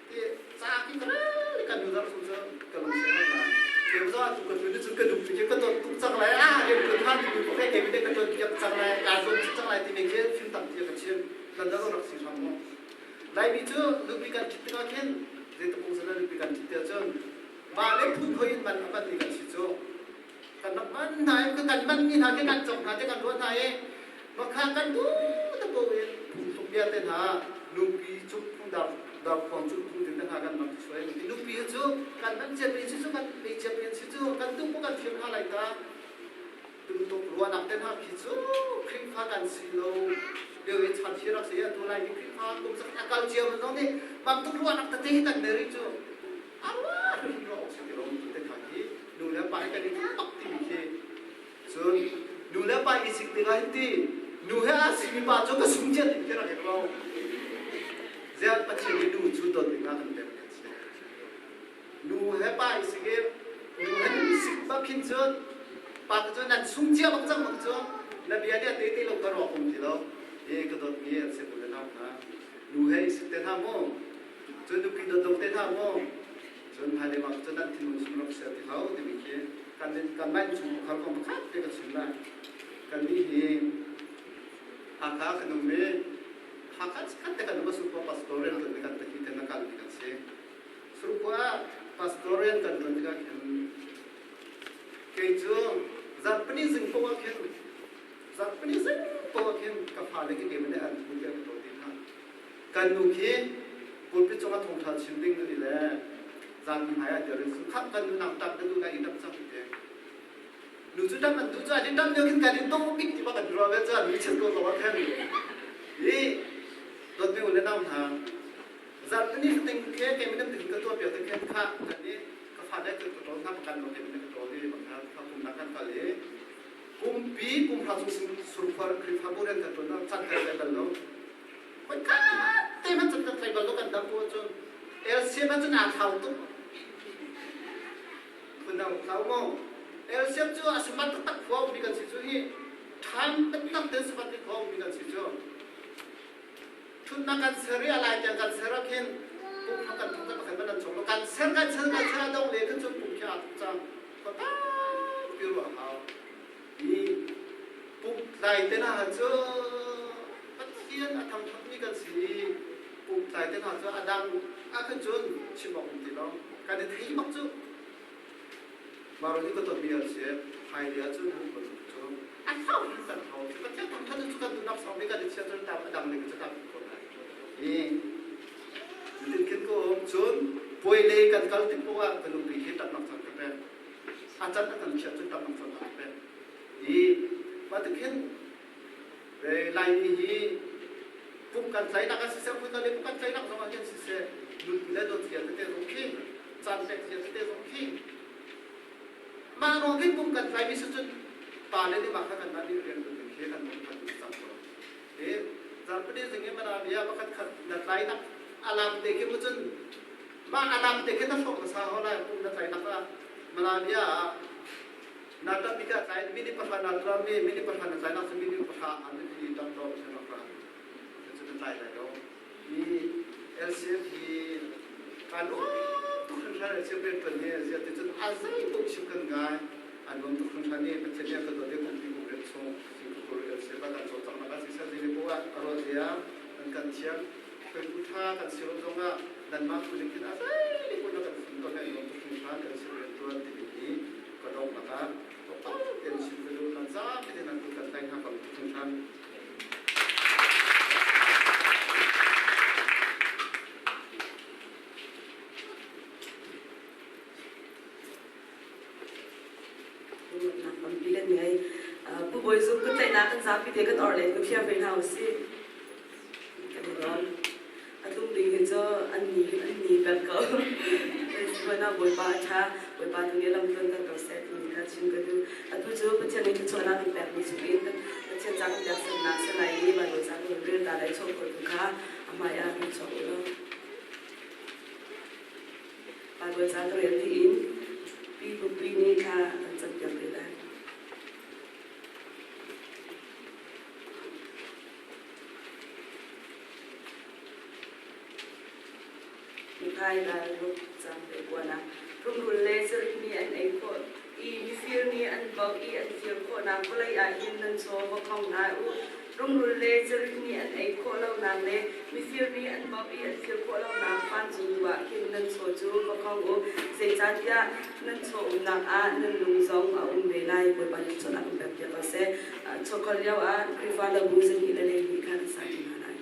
ti ca ki kan nu zar su cu ka lung seng na keu za tu ka tu ni cun ka nupi khi ka dawt tuk cang lai ah rian tuan hman timi ko ke ke ka tuan piak cang lai ka zuam cang lai timi khi fim tam ti ka chim kan da rak si hram mo Laimi cu nupi kan ṭhit tikah khin zeitluk zan nupi kan ṭhit tiah cun mah le phun hoi in man a hmanmi kan si cu. Kan rak man hna i kan manmi hna khi kan cawk hna ti kan ruah hna i makha kan duh te ko in phungthluk bia te hna nupi cuk phung dar darkhuang cuk phung te hna kan rak suai. Nupi cu kan man cia mi si cu kan ei cia mi si cu kan duh kan thiam hna lai ta. Tumtuk ruahnak te hna khi cu Khrihfa kan si lo lio i chan hi rak si atu lai hi Khrihfa kum zakhat a kal cia man zong nih bantuk ruahnak tete hi kan nei cu arwa hrim ruah awk si ti lo te hna khi nu le pa hi kan i bak timi khi cun nu le pa i sik tikah hin ti nu he a simi pa cu ka sung cia ti khi rak i lo ziah Pathian nih nu cu dawt ding ah kan pek kan si Nu he pa i sik i nu he nu i sik bak khin cun pa cu nan sung cia bak cang bak cu na bia nih a te te lo ka ruak um ti lo e ka dawt mi an si le nau hna nu he i sik te hna mu cun nupi dawt lo te hna mu cun hmailei mah cun nan thinlung sung rak sia ti hau timi khi kan kan mah chung khar kong pakhat te ka chim lai kan nih hi Hakha kan um i Hakha khat te kan um a su pastor rian tuan kan te khi te na kal mi kan si Surkhua pastor rian kan ṭuan tikah khin kei cu zarhpini zing paoh ah khin zarhpini zing paoh ah khin ka fale khi keimah nih an thu tiah ka tuah ti hna. Kan nu khi pulpit cungah thawngṭha chim ding na ti le zapi hmai ah dir in khah kan nu nak ṭap na duh na i ṭap cang ti. Nu cu ṭap an duh cu an i ṭap lio khin kan in dawh bik ti bak an ruah ve cu mi chim ko ko ah khin. I dawtmi u le nau hna Zarhpini fatin khi kei minung tin ka tuah piak te khin kha kan i ka fa le ka ṭawl hna pakan lo kei minung ka ṭawl i bang kha kum nak kan kal i kumpi kum hra chung sin surkhuar Khrihfabu rian kan ṭuan chan kan tlai bal lo hoi khat te hmanh cun kan tlai bal lo kan dam bu ahcun LCM ahcun aa thlau tuk phundang thlau maw LCM cu a sabat taktak khua ummi kan si cu hi ṭhan taktak ten sabat ni khua ummi kan si cu Ṭhutnak kan ser i a lai tiang kan ser ah khin pumhnak kan thawk pakhat hmanh an chawng lo. Kan ser kan ser kan ser a dong le kan cun pum khi aa thawk cang. Khua tampi ruah a hau. I pumtlai te hna cu Pathian a thangṭhatmi kan si i pumtlai te hna cu a dang ah khan cun chim awk um ti lo. Kan i thei bak cu. Mah hi ka tonmi an si. Hmailei ah cun bantuk cu a thau in kan thau. Pathian thangṭhat cu kan duhnak sawng nih kan i chia cun tam a dang ning cu tam ko lai. I tin khin ko um cun puai lei kan kal tik poah ah ka nupi khi ṭapnak caan ka pek. A can a kan chiah cun ṭapnak caan ka pek. I mah tik hin Laimi hi pum kan tlainak ah siseh, khoi le pum kan tlainak zong ah khin siseh, nunpi le dawt zia tete zong khi, caan pek zia tete zong khi, mah ruang hin pum kan tlaimi si cun pa le nih mah kha kanmah nih rian kan khi kan kan cang ko. I zarhpini zing i mana bia pakhat khat na tlai nak alam te khi mu cun mah alam te khi na hrawk hmasa ho lai pum na tlai nak ah mana bia ah na tat mi ka tlai minute pahra na tram mi minute pahra na tlai nak cu minute pahra an i tam dom se rak ra cu na tlai lai lo. Hi LCF hi kaa nuam tuk hringhran. LCF rianṭuan hi ziah ti cun a zei paoh chim kan ngai, a nuam tuk hringhran i Pathian nih a ka dawt i kum kum riat chung Singapore LCF ah kan cawlcanghnak ah siseh zei paoh ah a ruah zia an kan thiam hruaitu ṭha kan si lo zongah nanmah tu nih khin a zei paoh na kan fimtawn hi a nuam tuk hringhran. LCF rianṭuan timi hi ka donghnak ah tlawmpal tein chim ka duh. Nan zapi tein nan kut kan tlaih hna ka tuk hringhran. Lungruatnak tampi kan ngei. Pu Bawi Zung kutlaihnak kan zapi te kan or len ka phiar ve hna usih. Kan i lawm. A tlung ding hi cu an ni hin an ni peng ko. Sihmanhsehlaw Bawipa a ṭha, Bawipa tu nih lamtluanter ko seh timi kha chim ka duh. Atu cu Pathian nih thluachuahnak kan pekmi chungin Pathian ca kan peksannak si lai i Baibal ca kan rel ta lai chuah khawh tu kha a hmaiah kan chuak u law. Baibal ca ka rel dih in Pi Pupi nih thla kan campiak te lai. Miphai ralruk cang te kuan ah rungrul le sarik nih an ei khawh i mifir nih an bauh i an fir khawhnak vawlei ah hin nan chaw va khong hna u. Rungrul le sarik nih an ei khawh lonak le mifir nih an bauh i an fir khawh lonak vancung tu ah khin nan chaw cu va khong u. Zeicahtiah nan chaw umnak ah nan lung zong a um ve lai. Bawipa nih chawnhnak in pek piak ko seh. Chawkhol lio ah Khrihfa labu zahnih le hleihnih kha kan sa ṭi hna lai.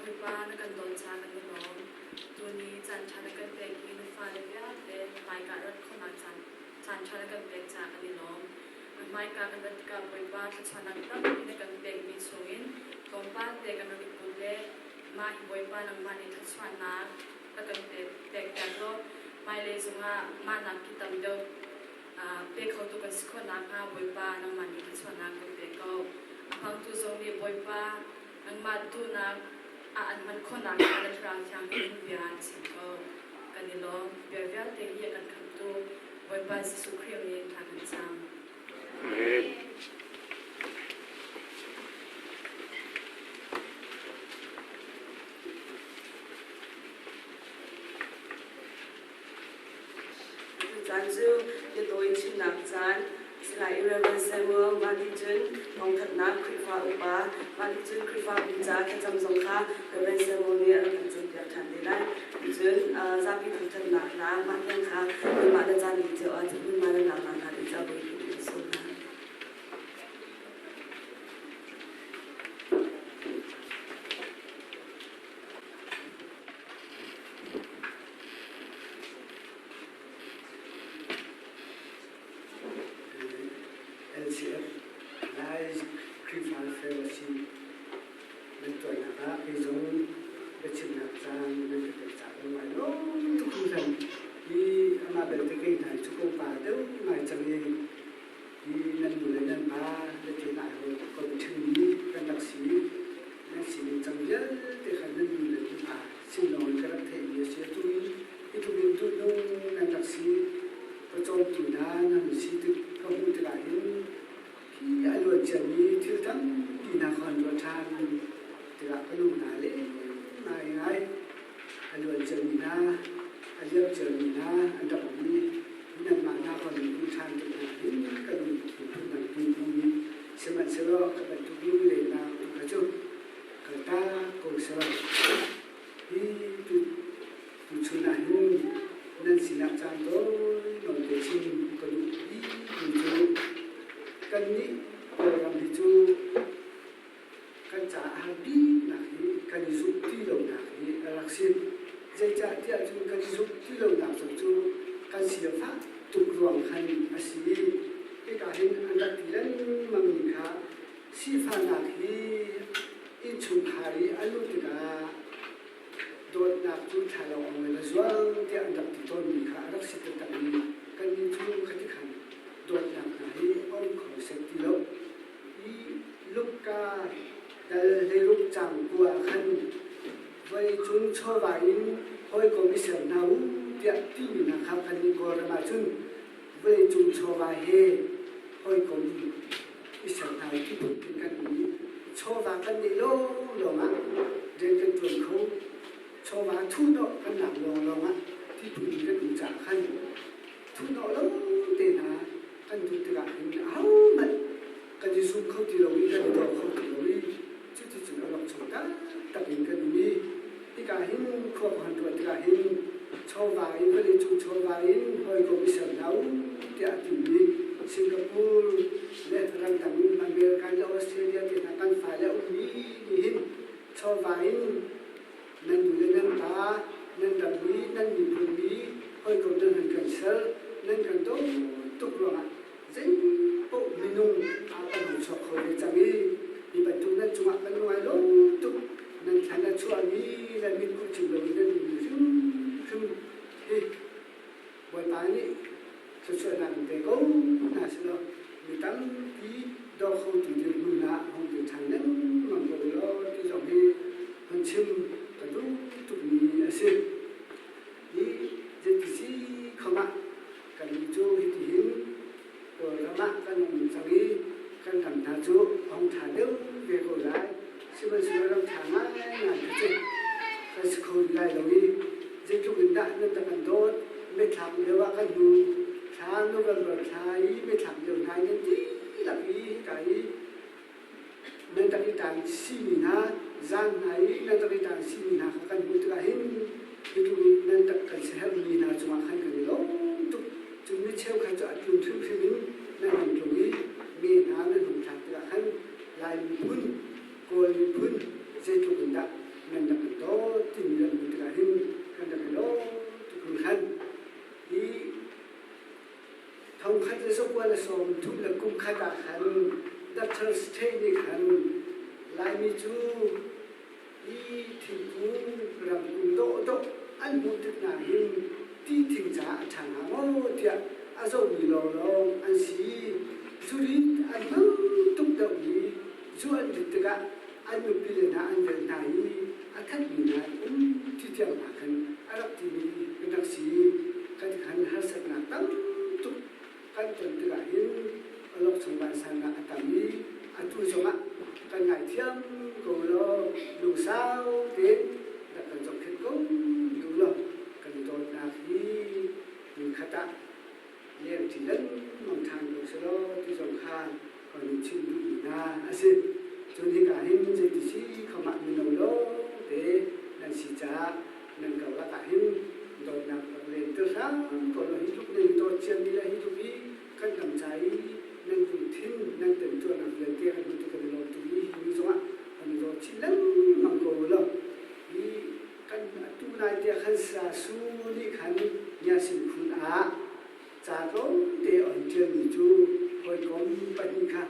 Bawipa na kan don caan kan i lawm. Tuni caan ṭha na kan pek i na fale vialte hmaika rat khonak caan caan ṭha na kan pek caah kan i lawm. Na hmaika kan rat tikah Bawipa thluachuahnak tampi na kan pekmi chungin tlawmpal te kan rak i put le mah hi Bawipa nangmah nih thluachuahnak na kan pek piak law hmailei zongah mah nak ki tam deuh. Pe khotu kan si khawh nakhnga Bawipa nangmah nih thluachuahnak kan pe ko. A hmangtu zong nih Bawipa nangmah duhnak ah an hman khawh nakhnga na Thlarau Thianghlim in bia an chim ko. Kan i lawm. Bia vialte hi a kan khamhtu Bawipa Jesuh Khrih min thla kan cam. Amen. Caan cu biatawi chimnak caan Salai Rev. Samuel mahticun thawngthanhnak Khrihfa upa mahticun Khrihfabu ca thlacam zong kha Rev. Samuel nih a rak kan cawnpiak ṭhan te lai. Cun zapi thangṭhatnak hla mah tiang kha nanmah le caan dih cio ah hmunhma nan lak hna ding caah voi kan sawm hna. LCF Lai Khrihfa Fellowship nan tuahnak ah kei zong biachimnak caan nan ka pek caah ka ngai lawm tuk hringhran. Hi amah belte kei hna hi cu ka upa deuh ngai cang i hi nan nu le nan pa le te hna he ko ṭhingmi kan rak si. Nan sining cang vialte kha nan nu le nan pa sin lawng in ka rak theihmi a si. Atu hi hi tluk in duhnung nan rak si. Pawcawmtu hna nan si tik ka hmuh tikah hin hi a luan ciami thil tampi hna kha an ruah ṭhan tikah ka lung hna leng ngaingai. A luan ciami hna, a liam ciami hna an rak um i nanmah hna kha nan hmuh ṭhan tik hna hin ka lungthin phundang pi um i sihmanhsehlaw ka bantuk lunglennak tu kha cu kaltak ko seh. Hi tuchun ah hin nan sinah caan tawi nawn te chim ka duh mi cu kannih Kawlram hi cu kan caah har biknak hi kan i zumh ti lonak hi a rak si. Zeicahtiah cun kan i zumh ti lonak zong cu kan sifah tuk ruang khan a si. Hika hin an rak ti lengmangmi kha sifahnak hi innchungkhar i a luh tikah dawtnak cu thlalangawng in a zuang tiah an rak ti tawnmi kha a rak si taktak i kannih cu khati khan dawtnak hna hi a um kho set ti lo. Hi Luka dal hleiruk caang kua ah khan vawleicung chawva in hawikom i ser hna u tiah timi hna kha kannih Kawlram ahcun vawleicung chawva he hawikom i ser hna u ti phun khin kan um i chawva kan neih lawnglawng ah rian kan ṭuan kho. Chawva thuhnawh kan lak lawnglawng ah ti phun in kan um caah khan thuhnawh lo te hna kan duh tikah hin ahohmanh kan i zum kho ti lo i kan i dor kho ti lo i cuticun a rawk chung taktak in kan um i hika hin khua ka hon ruah tikah hin chawva in vawleicung chawva in hawikom i ser hna u tiah a timi Singapore le ramdang America le Australia te hna kan fale a ummi nih hin chawva in nan nu le nan pa nan rammi nan miphun mi hawikom nan han kan ser nan kan dawt tuk ruangah zeipaoh minung ah kan hung chuak kho ve cang i hi bantuk nan cungah kan ngai lo tuk. Nan thlan a chuahmi le mitkuh cim loin nan ummi hrimhrim hi Bawipa nih thluachuahnak in pe ko hna selaw mi tampi daw khotu dirhmun ah hung pe ṭhan lengmang ko ulaw ti zong hi hun chim ka duh tukmi a si. Hi zeiti khom ah kannih cu hitihin Kawlram ah kan um cang i kan ram hna cu a hung ṭha deuh ve ko lai. Sihmanhsehlaw ram ṭha ngaingai kha cu kan si kho rih lai lo i zeitluk in dah nan rak kan dawt. Mitthlam lio ah kan hnu thla November thla i mitthlam lio hna i nan dihlak i hika i nan rak i ṭang simi hna zan hna i nan rak i ṭang simi hna kha kan hmuh tikah hin hitluk i nan rak kan siaherhmi hna cungah khan kan i lawm tuk. Cun mi cheukhat cu a tlun hrimhrim in nan hung tlung i mi hna nan hung thlak tikah khan Lai miphun, Kawl miphun zeitluk in dah nan rak kan dawt timi kan hmuh tikah hin kan rak i lawm tuk hringhran. Hi thongkhat le zakua le 30 le kum khat ah khan Dr. Stay nih khan Laimi cu hi thingkung ramkung dawhdawh an hmuh tik hna hin ti thing caah a ṭha hnga maw tiah a zohmi lawnglawng an si. Zurit an hmang tuk deuh i zu an rit tikah an nupile hna an velh hna i a thatmi hna an um ti tiang hna khan a rak timi kan rak si. Kan khan harsatnak tam tuk kan ton tikah hin awlokchong vansannak a tam i atu zongah kan ngaithiam ko law lungsau tein rak kan zohkhenh ko rih law kan i dawtnak hi hmunkhat ah lengṭi lengmang ṭhan ko selaw ti zong kha kan in chimh duhmi hna a si. Cun hika hin zeiti si khomah mino lawngte nan si caah nan karlak ah hin dawtnak rak len te hram ko law hi tluk nan i dawt ciami le hi tluk i kan ram ca i nan lungthin nan temtuarnak vialte kan hmuh tik kan i lawm tuk i hi ni zongah kan i dawt chih lengmang ko law hi kan atu lai tiah khan sasu nih khan ngiasin phun ah ca tlawmte on ṭialmi cu hawikom pahnih kha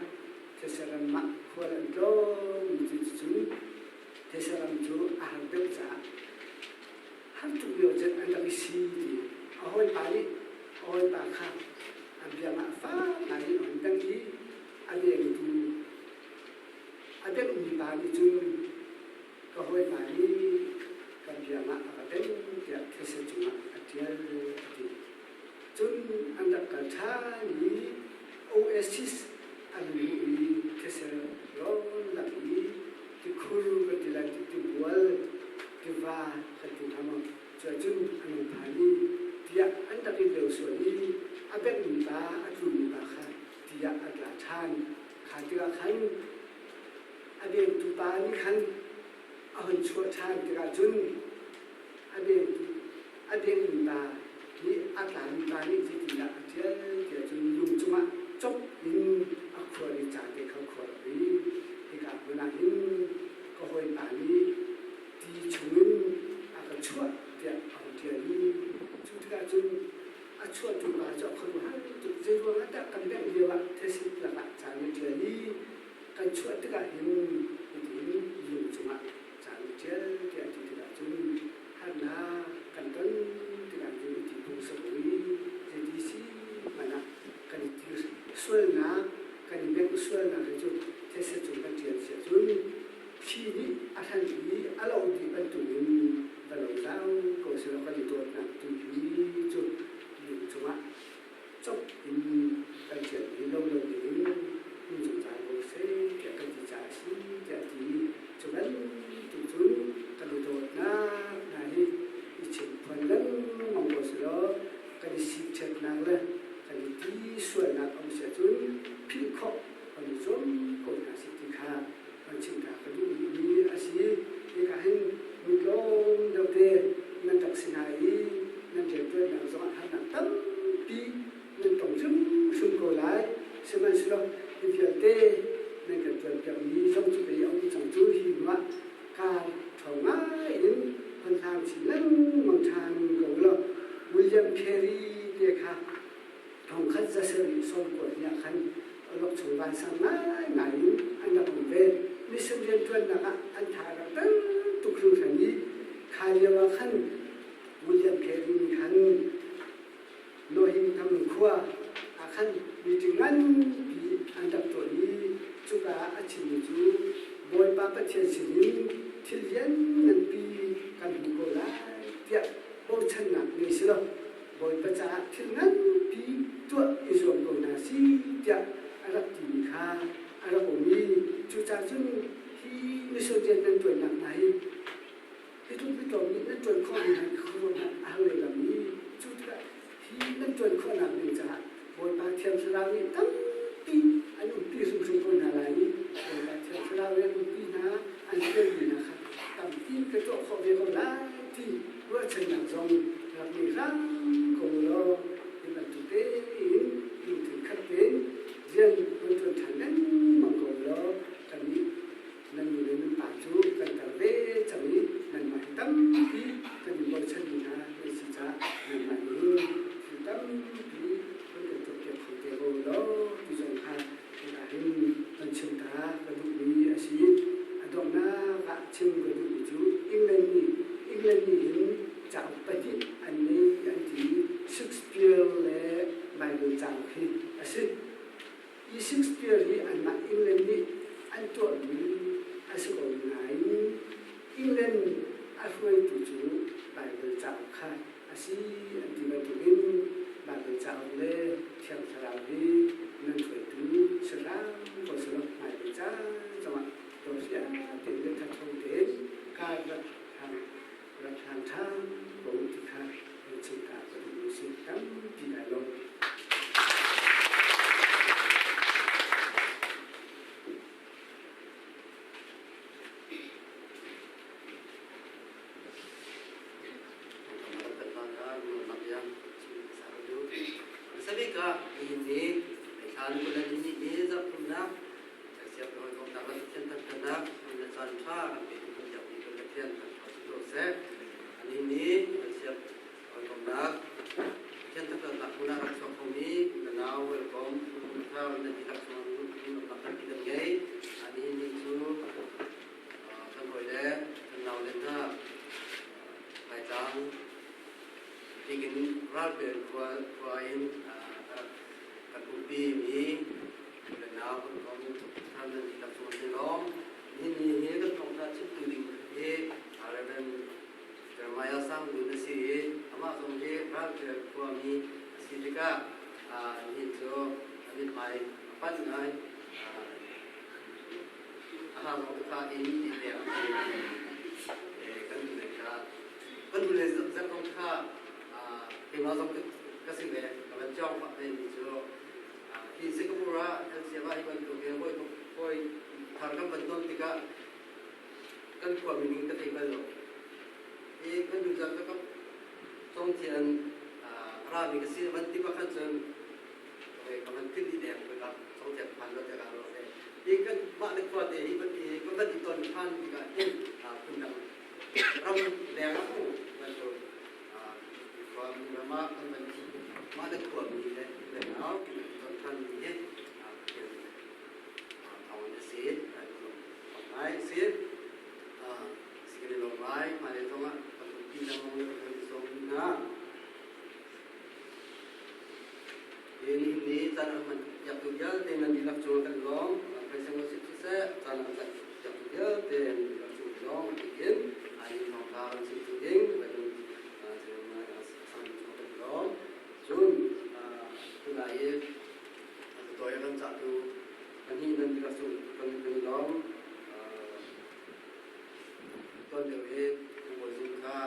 Thesaram ah khual an tlawng mi cu cun Thesaram cu a har deuh caah har tuk lio cun an rak i si ti a hawipa nih a hawipa kha a biang ah fak ngai in a hun dang i a vengtu a benghmi pa nih cun ka hawipa nih ka biang ah a ka beng tiah these cungah a ṭial a ti. Cun an rak kal ṭhan i Oasis an luh i these rawn lak i tikhur kan ti lai tibual tiva kan ti hna maw cuahcun an hung phan i tiah an rak i lio sual i a benghmi pa a tlumi pa kha tiah a tla ṭhan. Kha tikah khan a vengtu pa nih khan a hun chuah ṭhan tikah cun a vengtu a vengmi pa nih a tlami pa nih zeitindah a ṭial tiah cun lung cungah cop in a khuar i ca te kha khuar i hika hmun ah hin ka hawipa nih ti chungin a ka chuah tiah a hun ṭial i cu tikah cun a chuahtu pa cu a khuaruahhar tuk. Zeiruang ah dah kan bengh lio ah thesik lakah ca na ṭial i kan chuah tikah hin hitin lung cungah ca na ṭial tiah ti tikah cun harnak kan ton tikah cun i ti phung si ko i zeiti si hmanh ah kan i ti sualnak kan i bengh sualnak hi cu these cung kan ṭial si ahcun thli nih a hranh i a lo dih bantukin va lo zau ko selaw kan i dawtnak tu hi cu lung cungah cop in kan ṭial i lo lo dingin um zungzal ko seh tiah kan ti caah a si tiah a ti. Cu bantuk cun kan i dawtnak hna hi i chimphuan lengmang ko selaw kan i sikṭhiatnak le kan i ti sualnak a um si ahcun philh khawh kan i zuam ko hna sih ti kha kan chimh ka duh rihmi a si. Hika hin mi tlawm deuhte nan rak si hna i nan rianṭuannak zongah harnak tampi nan tong hrimhrim ko lai. Sihmanhsehlaw hi vialte nan kan ṭuanpiakmi zong cu pei a um cang cu hi hnuah kaar ṭhawng ngai in hon hlang chin lengmang ṭhan ko law William Carey te kha thongkhat zasarih sawmkua ni ah khan awlokchong vansang ngaingai in an rak um ve. Mission rianṭuannak ah an tha a rak ter tuk hringhran i kha lio ah khan William Carey nih khan Nohingham khua ah khan meeting nganpi an rak tuah i cuka ah a chimmi cu Bawipa Pathian sinin thil liannganpi kan hmu ko lai tiah bochannak ngei si lo Bawipa caah thil nganpi tuah i zuam ko hna si tiah a rak timi kha a rak um i cucaah cun hi mission rian nan ṭuannak hna hi hi tluk mitlawm nih nan ṭuan khawhmi hna khuaruahhmanh a har lehlam i cu tikah hi nan ṭuan khawhnak ding caah Bawipa Thiang Thlarau nih tampi an umpi hrimhrim ko hna lai i Bawipa Thiang Thlarau nih an umpi hna an fialmi hna kha tampi ka tuah khawh ve ko lai ti ruahchannak zong rak ngei hram ko law hi bantuk tein lungthin khat tein rian kan ṭuan ṭhan lengmang ko law kannih nan nu le nan pa cu kan kal ve cang i nanmah hi tampi kan in bochanmi hna nan si caah nanmah nih thil tampi kan kan tuahpiak kho te ko law ti zong kha hika hin kan chim ta ka duhmi a si. A dongh tuahmi a si ko nain England a hruaitu cu Baibal cauk kha a si an ti bantukin Baibal cauk le Thiang Thlarau hi nan hruaitu si hram ko selaw hmailei caan zongah dawhriah tein le thatho tein kar rak hlang rak hlang ṭhan ko ti kha nan chim ta ka duhmi si tampi lai lo. Sabika nihin ni thlan kulan ni ni zarhthumnak siap hawikomnak le Pathian thangṭhatnak le caan ṭha kan pe tu kan biakmi kan Pathian thangṭhat si ko seh. Nihin ni kan siap hawikomnak Pathian thangṭhatnak hmun ah rak chuak khomi ka nau welcome thar nan dihlak chung lawmhnak tampi kan ngei. Nihin ni cu kan hawile kan naule hna Laitlang bik in ralpel khua in kan umpi mi le nau kan kong thar nan dihlak chung an i lawm. Nihin ni hi kan thawngṭha chimtu ding hi Reverend Jeremiah Sang Dun a si i amah zong hi ralpel khuami a si tikah nihin cu a mithmai a panh ngai. A ha zong kha in ti leng kan duh le kha kan duh le zak zong kha keimah zong ka si ve ka van cawng pah ve mi cu hi Singapore ah LCF ah hi bantuk hi hawi hawi thar kan van ton tikah kan khua mining ka thei bal lo hi kan duh zak ka cong thian rami ka si van ti pakhat cun ka van phil i deng ka cong thian phan lo te ka ro ve hi kan mah le khua te hi van i kan van i ton than tikah hin phundang ram leng ah mu bantuk khua ram ah kan van mah le khua mi le le nau kan i ton than mi hi Pathian thawng a si ngai si sikani lo ngai hmailei zongah kan pi lengmang le kan i sawm hna. Nihin ni caan a hman piaktu vialte nan dihlak cungah kan lawm. Phaisa siseh caan a hman piaktu vialte nan dihlak cung lawm tiin ai thawngtha kan chimtu ding kan lawm. Cun tunai i toy kan cahtu pahnih nan dihlak cung kan lawm. Tuan deuh hi Bawi kha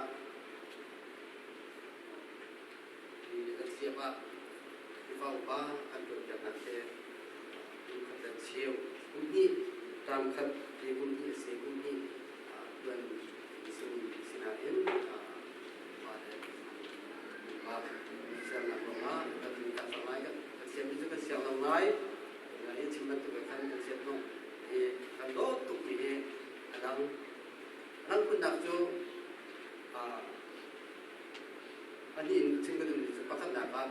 Kan siap ah Khrihfa upa kan cawnpiaknak hi kum khat le cheu, kum hnih, term khat hi kum hnih a si, kum hnih tuan si nain upa le upa siangnak ruangah kan kan cang lai kan siam cu kan siang lo ngai i chim bantuk khan kan siam nung hi kan dawt tuk mi hi a dang a dang phunnak cu Pahnih in chim ka duhmi cu pakhatnak ah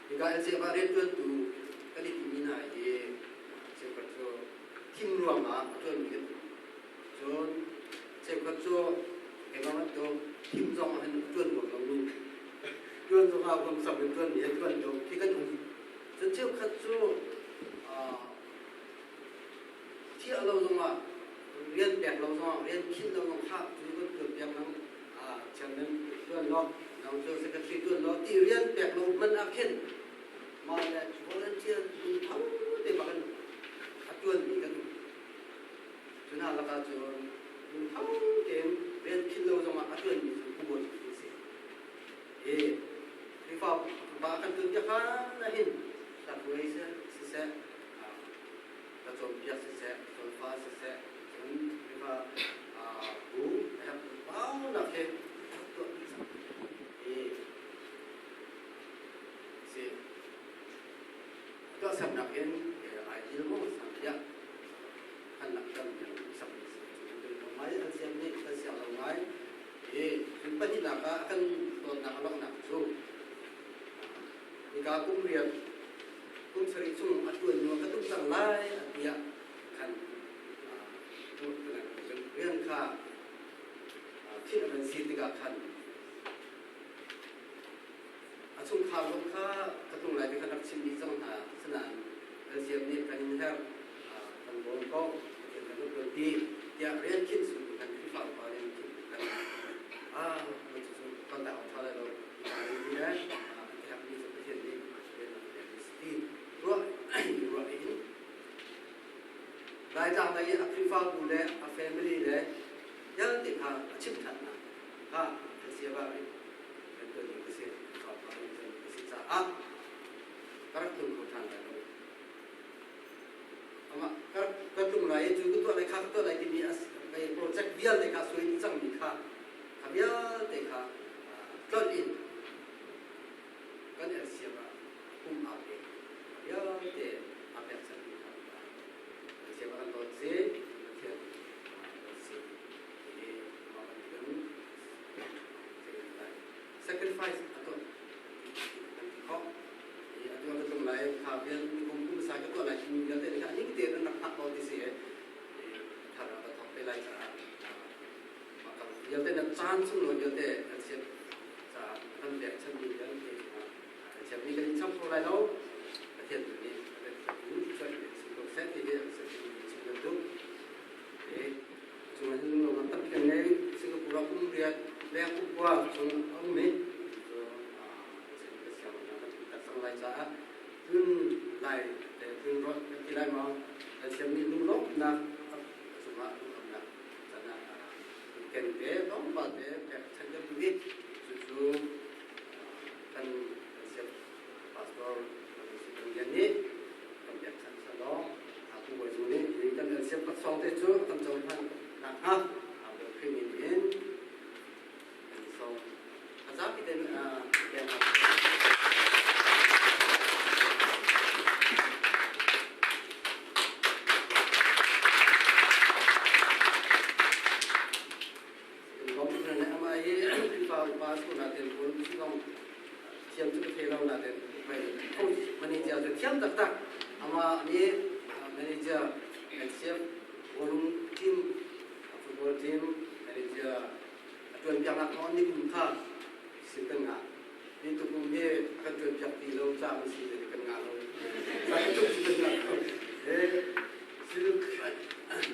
hika LCF ah rianṭuantu kan i timi hna hi cheukhat cu thim ruangah a ṭuanmi kan um. Cun cheukhat cu keimah bantuk thim zong ah hin a ṭuan huam lomi ṭuan zongah huamsam in ṭuanmi he ṭuan tuk khi kan um. Cun cheukhat cu thiah lo zongah rian pek lo zongah rian khinh lo zong kha cu kan tuan piak nang chairman tuan lo nang cu secretary tuan lo ti rian pek lo hmanh ah khin mah le volunteer lungtho te bak in a tuan mi kan um cu hna lakah cun lungtho tein rian khinh lo zongah a tuan mi cu kubot ti si hi Khrihfa ba kan tuan piak han hin hlathuai siseh ka cawnpiak siseh, solfa siseh, cun Khrihfa bu baunak he rak tuah dih cang hi si. Tuahsernak in ideal maw sang tiah an langhter mi sak mi si. Cu ngai an siam nih kan siang lo ngai. Hi cun pahnihnak ah kan dawtnak a langhnak cu hika kum riat kum sarih chung a ṭuan hnu ka tuk cang lai a ti ah khan rian kha khinh a van si tikah khan a chungkhar zong kha ka tlung lai ti kha rak chim dih cang hna sinain. LCM nih kan in herh, kan bawm ko, Pathian kan uk ti tiah rian khinh sung kan Khrihfa upa rian khinh kan ah cucu kan dah awk ṭha lai lo ti le a herhmi cu Pathian nih rian a pek mi si ti ruah ruah in Laitlang lei i a Khrihfabu le a family le vialte kha a chimh ṭhan hna kha LCM ah kan tuan ding ka si Khrihfa upa rian ṭuan ding ka si caah ka rak tlung kho ṭhan lai lo. Amah ka tlung lai i cu ka tuah lai kha ka tuah lai timi a project vialte kha suai dih cangmi kha kha vialte kha tlolh in kan LCM ah pum aa pe. Vialte aa pek cangmi kha LCM ah kan dawt si, Pathian dawt si. Hihi amah bantukin sacrifice a tuah kan ti khawh. I atu ka tlung lai kha vial kum kum sa ka tuah lai timi vialte kha ning tein an rak hngak ko ti si thar ah ka thawk te lai caah vialte na caan chung lo vialte kan siap caah kan pek chanmi vialte kan siapmi kan in cham kho lai lo. Pathian tu nih kan cuai si ko seh ti hi chim bantuk cung hin lo tam kan ngei. Singapore ah kum riat leng kum kua chung a um i ka siang lai caah tlun lai le tlun rawt kan ti lai maw kan siammi lunglawmhnak cungah lunglawmhnak can ah ken te tlawmpal te pek chan kan duh i cucu kan siam pastor kan lian nih kan pek chan selaw Pu Bawi Cung nih hi kan siam patsawng te cu kan cohlan nakhnga Bawi Khrih min in kan sawm. A zapi tein pek. Amah hi Khrihfa upa sualnak ten pawl zong thiam cu ka thei lo nain coach manager cu thiam taktak. Amah nih manager LCF ballroom team, football team manager a ṭuanpiaknak thawng ni kum kha sim kan ngah. Ni tukum hi a kan ṭuanpiak ti lo caah kan si kan ngah lo. Kan ngah lo.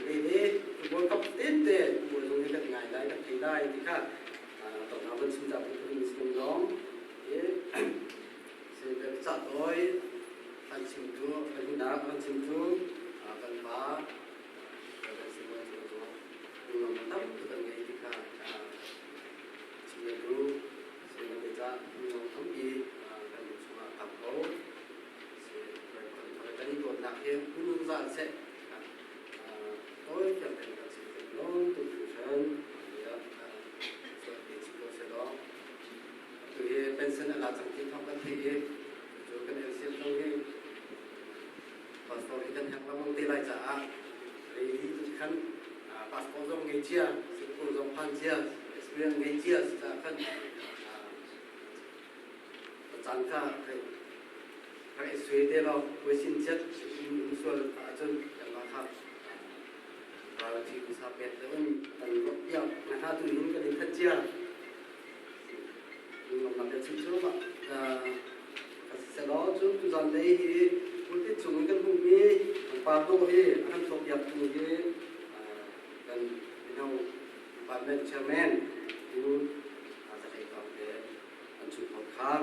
Mi nih football cup tete football zong hi kan ngai lai, kan thei lai ti kha tawknak van chim ta phun si lawng si ca tawi kan chimtu kan hinak kan chimtu kan pa kan si mo cu lung tam tu kan ngei ti kha chim le du si na te ca lung tampi kan lung chungah tam ko. Kan i dawtnak hi zungzal seh. Tawi fiang tein kan chim kan lawm tuk hringhran. Chim ko seh law. Atu hi pension a la cang ti thawng kan theih i cu kan LCM zong hi pastor hi kan herh lengmang te lai caah ready tu khan passport zong ngei cia, Singapore zong phan cia, experience ngei cia caah khan caan kha rak i suai te law puaisin chiat um sual ahcun kanmah kha priority sa pek te un kan ruah piak na hna tu hin kan in that cia lungnak le chim cu ma selaw cu tuzan lei hi pulpit chung in kan hmuhmi pangpar dawh hi a kan thawk piak tu hi kan mino department chairman tu Zahlei Tawk le an chungkhar khar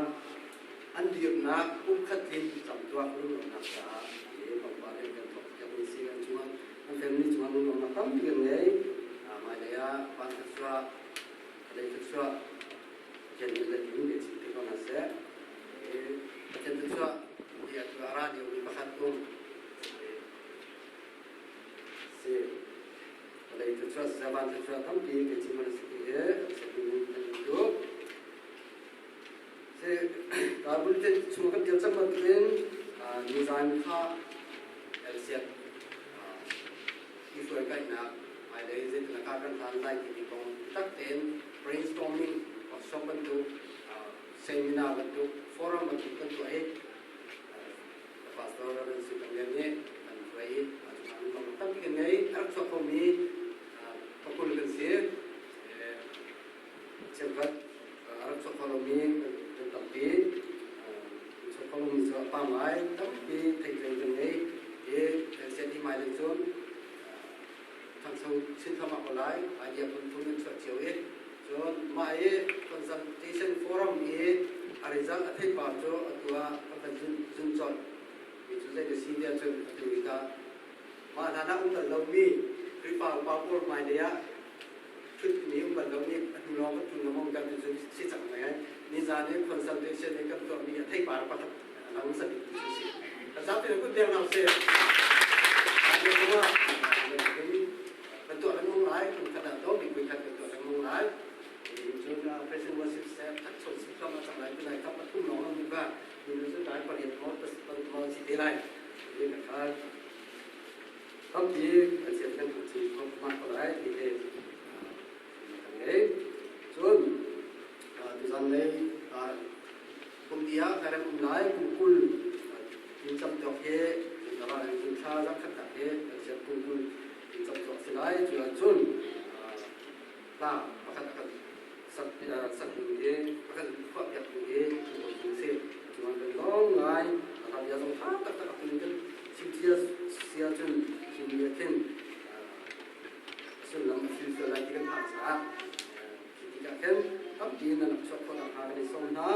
an dirnak kumkhat tlin camtuak lunglawmhnak caah i pangpar in kan thawk piak mi si. An cungah an family cungah lunglawmhnak tampi kan ngei. Hmailei ah van thluachuah lei thluachuah Pathian nih let in bia chim te ko hna seh. Pathian thluachuah ti atu a ra lio mi pakhat um si lei thluachuah siseh van thluachuah tampi bia chim an si ti hi kan duh. Bible te chung kan ṭial cang bantukin nizan kha LCF i hruaikaihnak hmailei zeitin a kan hlan lai timi kong biatak tein brainstorming workshop bantuk, seminar bantuk, forum bantuk kan tuah i Pastor Reverend Sui Peng Lian nih kan hruai i cungah tampi kan ngei. A rak chuak khomi pakul kan si. Cheukhat a rak chuak kho lomi kan tampi. Chuak kho lomi cu Pam ngai tampi theitlei kan ngei i LCD hmailei cun ṭhangcho chin thluahmah ko lai. Idea phunphun an chuah cio i cun mah i consultation forum i a result a theipar cu atu ah kan van zun colh mi cu zei na si tiah cun atu hi ka mah hlan ah um bal lomi Khrihfa upa pawl hmailei ah ṭhutmi um bal lomi a hnu lawng kan ṭun lengmang kan ti cu si cang lai. Nizan i consultation i kan tuahmi a theipar pakhat a lang hmasa bik tu cu si. Kan zapi in kut beng hna usih. Kan tuah lengmang lai, kum khat ah to bik khat kan tuah lengmang lai. Cun President Worship Staff that chon si kam a cang lai tu lai kam pathum lawng an ka ni cu dai pariat mo tas paruk mo si te lai. Ni ka kha tampi kan sian kan chi ko ma ko lai ti he kan ngei. Cun tuzan lei kum dia ka rem um lai kum 20 in cam tawk he cun ka cun thla zakhat tak he kan sian kum 20 in cam tawk si lai cu cun hla pakhat a kan sak sak ding hi a kan phuah piak ding hi kan si cuan kan lawng ngai a bia zong tha taktak a tun kan chim cia sia cun chim mi khin sullam a fil sual lai ti kan phang caah khi tikah khin tampi nan rak chuah khawh nakhnga kan i sawm hna.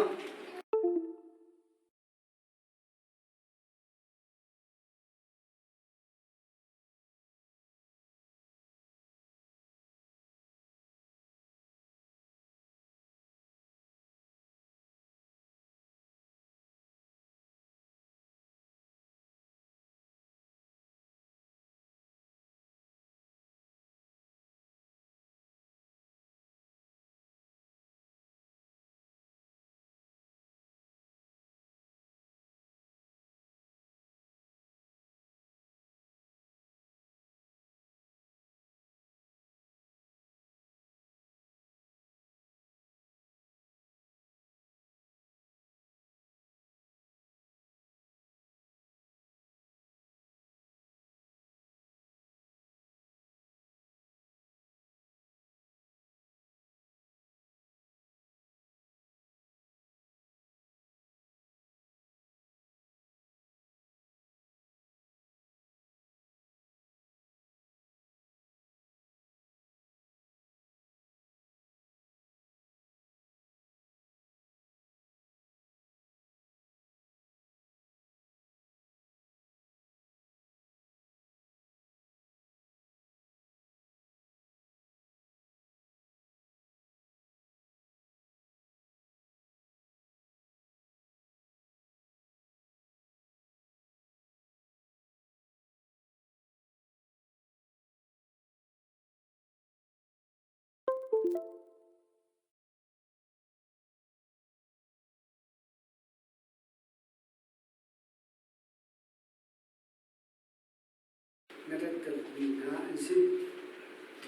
Na rattermi hna an si.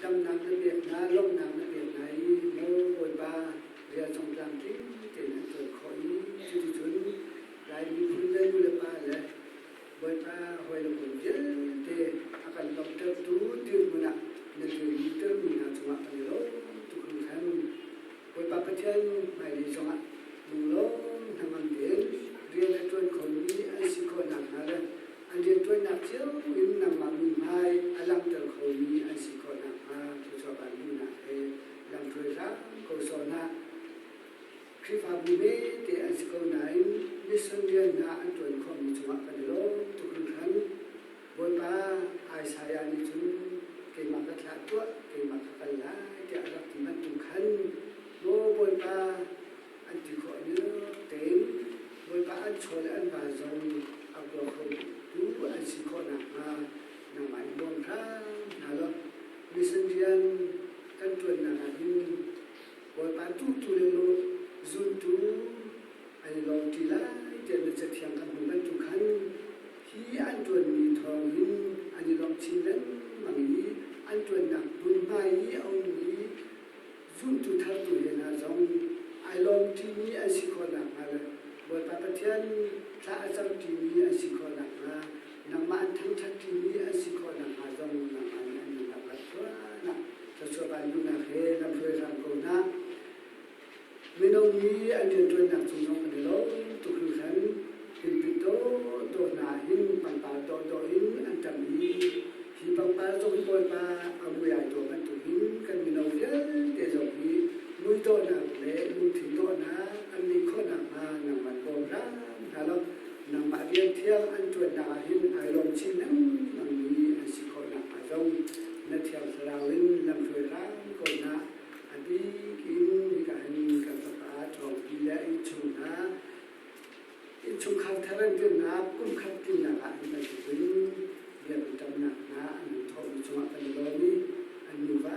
Damnak na pek hna, lawmhnak na pek hna i maw Bawipa rialcung tlamtling tein an ṭuan khawh i cuticun Lai miphun le nulepa le Bawipa hawile pawl vialte a kan lawmhtertu dirhmun ah na dirtermi hna cungah kan i lawm tuk hringhran. Bawipa Pathian hmailei zongah lunglawm hnangam tein rian a ṭuan khomi an si khawh nakhnga le an rianṭuannak cio in nangmah mithmai a langhter khomi an si khawh nakhnga thluachuah vanhmuhnak he lamhruai hram ko sawh hna. Khrihfabu hmete an si ko nain mission rian hna an ṭuan khawhmi cungah kan i lawm tuk hringhran. Bawipa Isaiah nih cun keimah ka thlah tuah, keimah ka kal lai tiah a rak ti bantuk khan maw Bawipa an ti khawh ning tein Bawipa an chaw le an va zong a kua khotu an si khawh nakhnga nangmah in bawm hram hna law mission rian kan ṭuannak ah hin Bawipa tuhtu le zultu an i lawm ṭi lai tiah na cathiang kan hmuh bantuk khan hi an ṭuanmi thawng hin an i lawmh chin lengmang i an ṭuannak hmunhma i a ummi zumtu thartu he hna zong ai lawm ṭimi an si khawh nakhnga le Bawipa Pathian thla a cam ṭimi an si khawh nakhnga nangmah an thangṭhat ṭimi an si khawh nakhnga zong nangmah nih an nunnak rak thluahnak thluachuah vanluhnak he lamhruai hram ko hna. Mino mi an rianṭuannak cung zong an i lawm tuk hringhran. Innpi dawhdawh hna hin pangpar dawhdawh in an ṭamh i hi pangpar zong hi Bawipa a mui ai dawh bantukin kan mino vialte zong hi muidawhnak le lungthin dawhnak an ngeih khawh nakhnga nangmah bawm hram hna law nangmah rian thiang an ṭuannak ah hin ai lawm chin lengmangmi an si khawh nakhnga zong na Thiang Thlarau in lamhruai hram ko hna. A bik in hika hin kan fapa Ṭhawngpi le a innchung hna Innchungkhar thar an dirnak kum khat tlinnak ah hin bantukin biakinn ṭamnak hna an hun thawhmi cungah kan i lawm i an nuva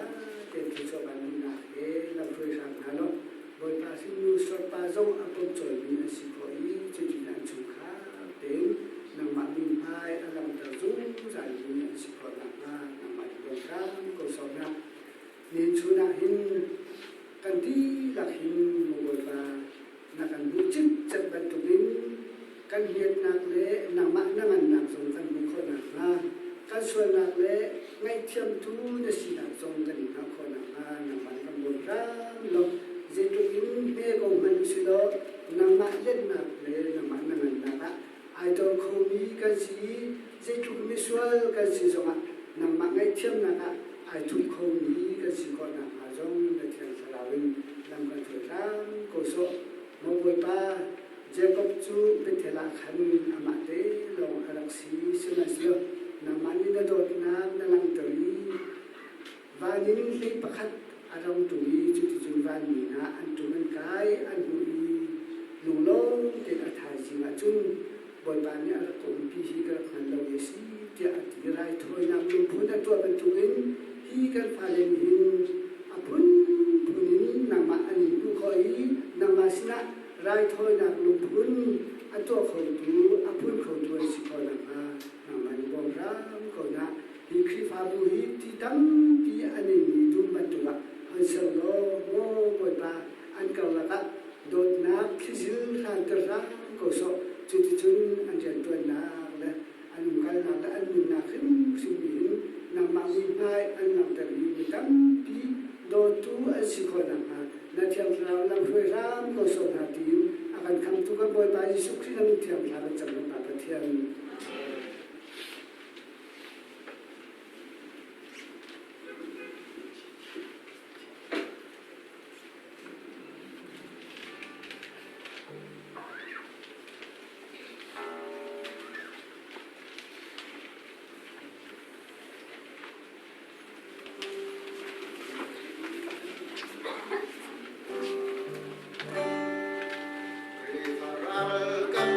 tein thluachuah vanluhnak he lamhruai hram hna law Bawipa hrinnu sorpa zong a pomcawimi an si khawh i cutin an chungkhar tein nangmah mithmai a langhter zungzalmi an si khawh nakhnga nangmah in bawm hram ko sawh hna. Nihin chun ah hin kan dihlak hin maw Bawipa na kan hmuh cikcek bantukin kan hiatnak le nangmah na ngannak zong kan hmuh khawh nakhnga kan sualnak le ngaihthiamtu na sinak zong kan i hngalh khawh nakhnga nangmah nih kan bawm hram law zeitluk in hme ko hmanh usih law nangmah lennak le nangmah na ngannak ah ai dor khomi kan si i zeitluk misual kan si zongah nangmah ngaihthiamnak ah ai thup khomi kan si khawh nakhnga zong na Thiang Thlarau in lam kan hruai hram ko sawh. Maw Bawipa, Jakob cu Bethel ah khan amah te lawng a rak si, sihmanhsehlaw nangmah nih na dawtnak na langhter i van in hlei pakhat a rong ṭung i cuticun vanmi hna an ṭum an kai an hmuh i lunglawm tein a thaizing ah cun Bawipa nih a rak ka umpi hi ka rak hngal lo i a si tiah a ti. Raithawinak lungphun a tuah bantukin hi kan fale nih hin a phunphun in nangmah an in hmuh khawh i nangmah sinah raithawinak lungphun a tuah khotu, a phun khotu an si khawh nakhnga nangmah nih bawm hram ko hna. Hi Khrihfabu hi ti tampi an inmi dum bantuk ah hon ser law, maw Bawipa, an karlak ah dawtnak thlizil hlanter hram ko sawh. Cuticun an rianṭuannak le an umkalnak le an nunnak hrimhrim nih hin nangmah mithmai an langhter i mi tampi dawtu an si khawh nakhnga na Thiang Thlarau lamhruai hram ko sawh hna tiin a kan khamtu kan Bawipa Jesuh Khrih na min thiang thla kan cam kan Pa Pathian. Khrihfa ral kan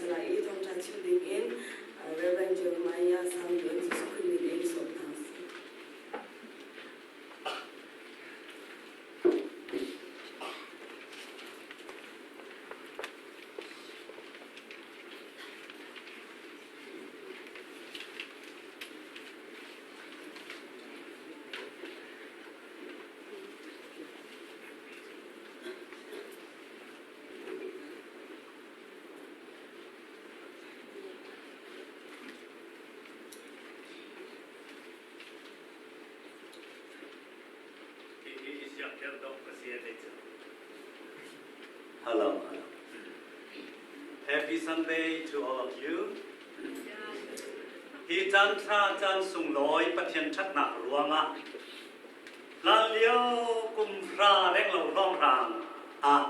si lai i thawngṭha chim ding in Reverend Jeremiah Sang Lian Jesuh Khrih min in sawm hna usih. Hello, hello. Happy Sunday to all of you. Hi caan thla caan sunglawi Pathian ṭhatnak ruangah hlanlio kum hra renglo hrawnghrang ah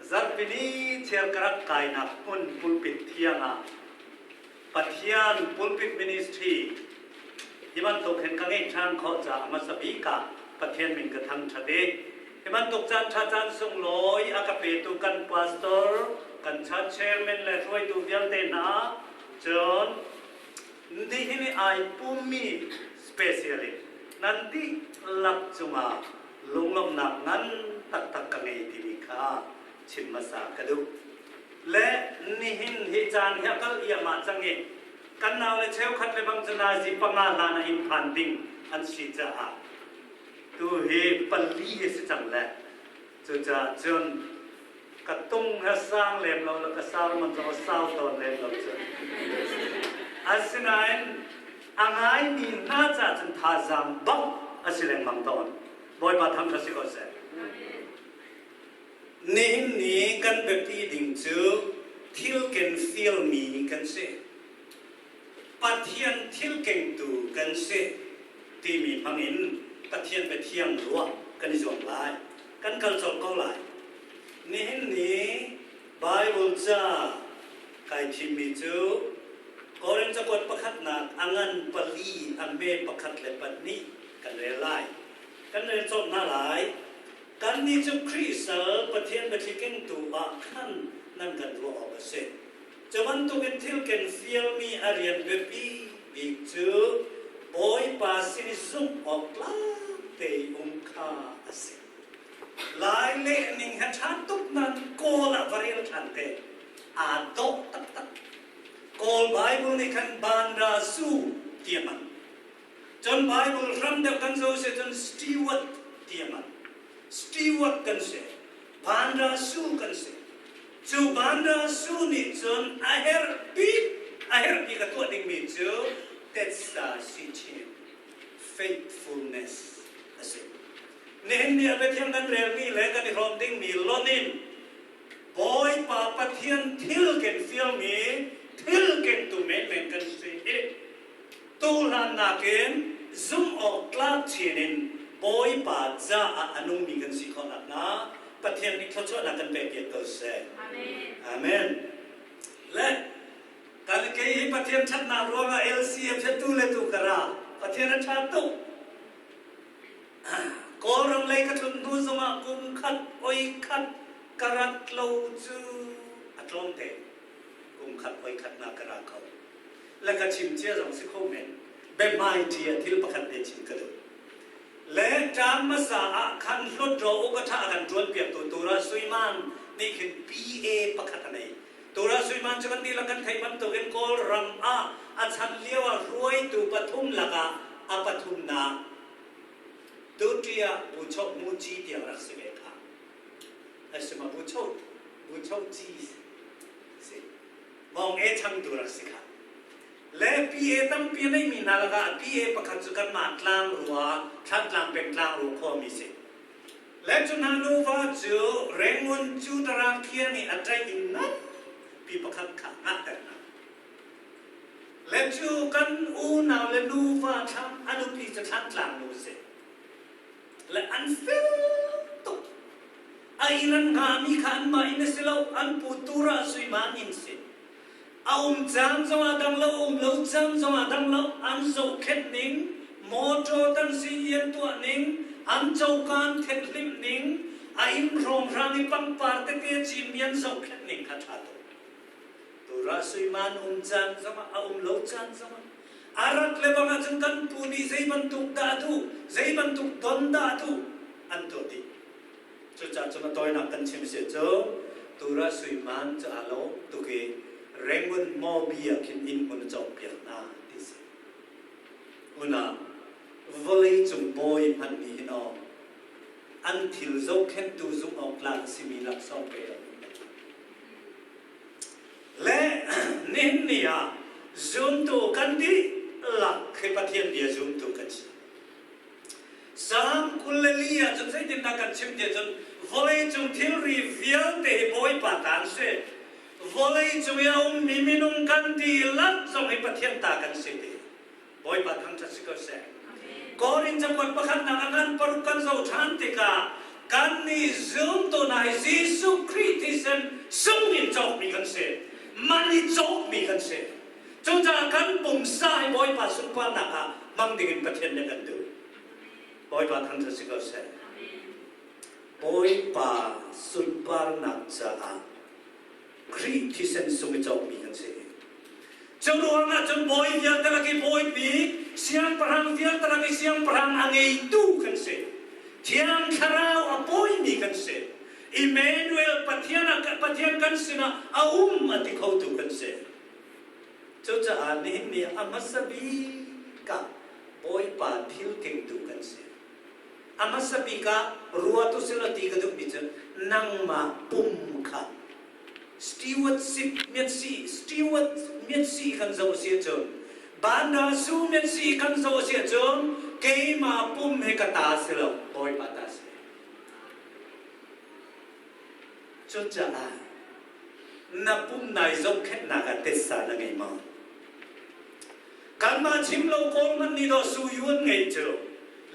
zarhpini thial ka rak kainak hmun pulpit thiang ah Pathian pulpit ministry hi bantuk hin ka ngeih ṭhan khawh caah hmasa bik ah Pathian min ka thangṭhat i hi bantuk caan ṭha caan sunglawi a ka petu kan pastor, kan church chairman le hruaitu vialte hna cun nihin i ai pummi specially nan dihlak cungah lunglawmhnak ngan taktak ka ngei timi kha chim hmasa ka duh. Le nihin hi caan hi a kal iahmah cang i kan naule cheukhat le bang cu nazi panga hlan ah inn phan ding an si caah tu hi pali hi si cang le cucaah cun ka tung he sang lem lo le ka sarmon zong a sau tawn lem lo cu. Asinain a ngaimi hna caah cun thazaang bak a si lengmang tawn. Bawipa thangṭhat si ko seh. Nihin ni kan biapi ding cu thil ken fialmi kan si. Pathian thil kengtu kan si timi hmangin Pathian biathiang ruah kan i zuam lai. Kan kal colh ko lai. Nihin ni Bible ca kai thimmi cu Korin cakuat pakhatnak a ngan pali a hme pakhat le pahnih kan rel lai. Kan rel colh hna lai. Kannih cu Khrih sal Pathian biathli kengtu ah khan nan kan ruah awk a si. Cu bantukin thil ken fialmi a rian biapi bik cu Bawipa sin i zumh awk tlak te i um kha a si. Lai lehning he ṭha tuk nain Kawl ah va rel ṭhan te. Aa dawh taktak. Kawl Bible nih khan banra su ti a hman. Cun Bible hram deuh kan zoh si cun steward ti a hman. Steward kan si. Banra su kan si. Cu banra su nih cun a herh bik a herh bik a tuah dingmi cu tetsa si chin faithfulness a si. Nihin ni ah biathiang kan relmi le kan i hrawm dingmi lon in Bawipa Pathian thil ken fialmi thil kentu menmen kan si hi Tuhlan nakin zumh awk tlak chin in Bawipa caah a nungmi kan si khawh nakhnga Pathian nih thluachuahnak kan pekpiak ko seh. Amen. Amen. Le kan kei hi Pathian ṭhatnak ruangah LCF he tu le tu ka ra. Pathian a ṭha tuk. Kawlram lei ka tlun hnu zongah kum khat oi khat ka rat lo cu a tlawm te. Kum khat oi khat na ka ra kho. Le ka chim cia zong si kho men. Biahmaiṭi ah thil pakhat te chim ka duh. Le ṭam hmasa ah khan hlutro uk a ṭha a kan ṭuanpiaktu Tura Suiman nih khin PA pakhat a nei. Tura Suiman cu kan dihlak kan theih bantukin Kawlram ah a chan lio ah hruaitu pathum lakah a pathumnak Tuṭi ah Buchoh Muci tiang rak si ve kha. Asima Buchoh Buchoh Ci si. Mawng e changtu rak si kha. Le PA tampi a neimi hna lakah PA pakhat cu kanmah tlangrua Thlantlang peng tlangrua khuami si. Le cu hna nuva cu Rangoon Cutara khiang i a ṭaih in nganpi pakhat kha ngahter hna. Le cu kan unau le nuva thlang a nupi cu Thlantlang nu si. Le an fel tuk. A inn an hngahmi kha anmah inn a si lo, an pu Tura Suiman inn si. A um caan zongah dang lo, um lo caan zongah dang lo, an zohkhenh ning, motor tan si i an tuah ning, an coka an thenhlimh ning, a inn hrawnghrang i pangpar tete a cinmi an zohkhenh ning kha ṭha tuk. Tura suiman um caan zongah a um lo caan zongah a rat le bang ahcun kan pu nih zei bantuk dah a duh, zei bantuk don dah a duh an tuah dih. Cucaah cun a tawinak kan chim si cu Tura suiman cu aa lo tuk i Rangoon Mawbi ah khin inn hmun a cawkpiak hna ti si. Unau, vawlei cung bawi hmanh nih hin aw an thil zohkhenhtu zumh awk tlak a simi laksawng pe lo Le nihin ni ah zumtu kan dihlak khi Pathian bia zumtu kan si. Salm 24 ah cun zeitindah kan chim tiah cun vawleicung thilri vialte hi Bawipa ta an si. Vawleicung i a ummi minung kan dihlak zong hi Pathian ta kan si ti. Bawipa thangṭhat si ko seh. Korin cakuat pakhatnak a ngan paruk kan zoh ṭhan tikah kannih zumtu hna hi Jesuh Khrih thisen sung in cawkmi kan si. Man i cawkmi kan si. Cucaah kan pumsa hi Bawipa sunparnak ah hmang dingin Pathian nih a kan duh. Bawipa thangṭhat si ko seh. Bawipa sunparnak caah Khrih thisen sung i cawkmi kan si. Cu ruangah cun bawi vialte lak i bawi bik, siangpahrang vialte lak i siangpahrang a ngeitu kan si. Thiang Thlarau a pawimi kan si. Emmanuel Pathian, Pathian kan sinah a um a ti khotu kan si. Cucaah nihin ni a hmasa bik ah Bawipa thil kengtu kan si. A hmasa bik ah ruat u sila ti ka duhmi cu nangmah pum kha stewardship miatsi steward miatsi kan zoh si ahcun banda su miatsi kan zoh si ahcun keimah pum hi ka ta si lo Bawipa ta si. Cucaah na pum nai zohkhenhnak ah tessa na ngei maw? Kanmah chim lo kawl hmanh nih daw su yuan ngeih cu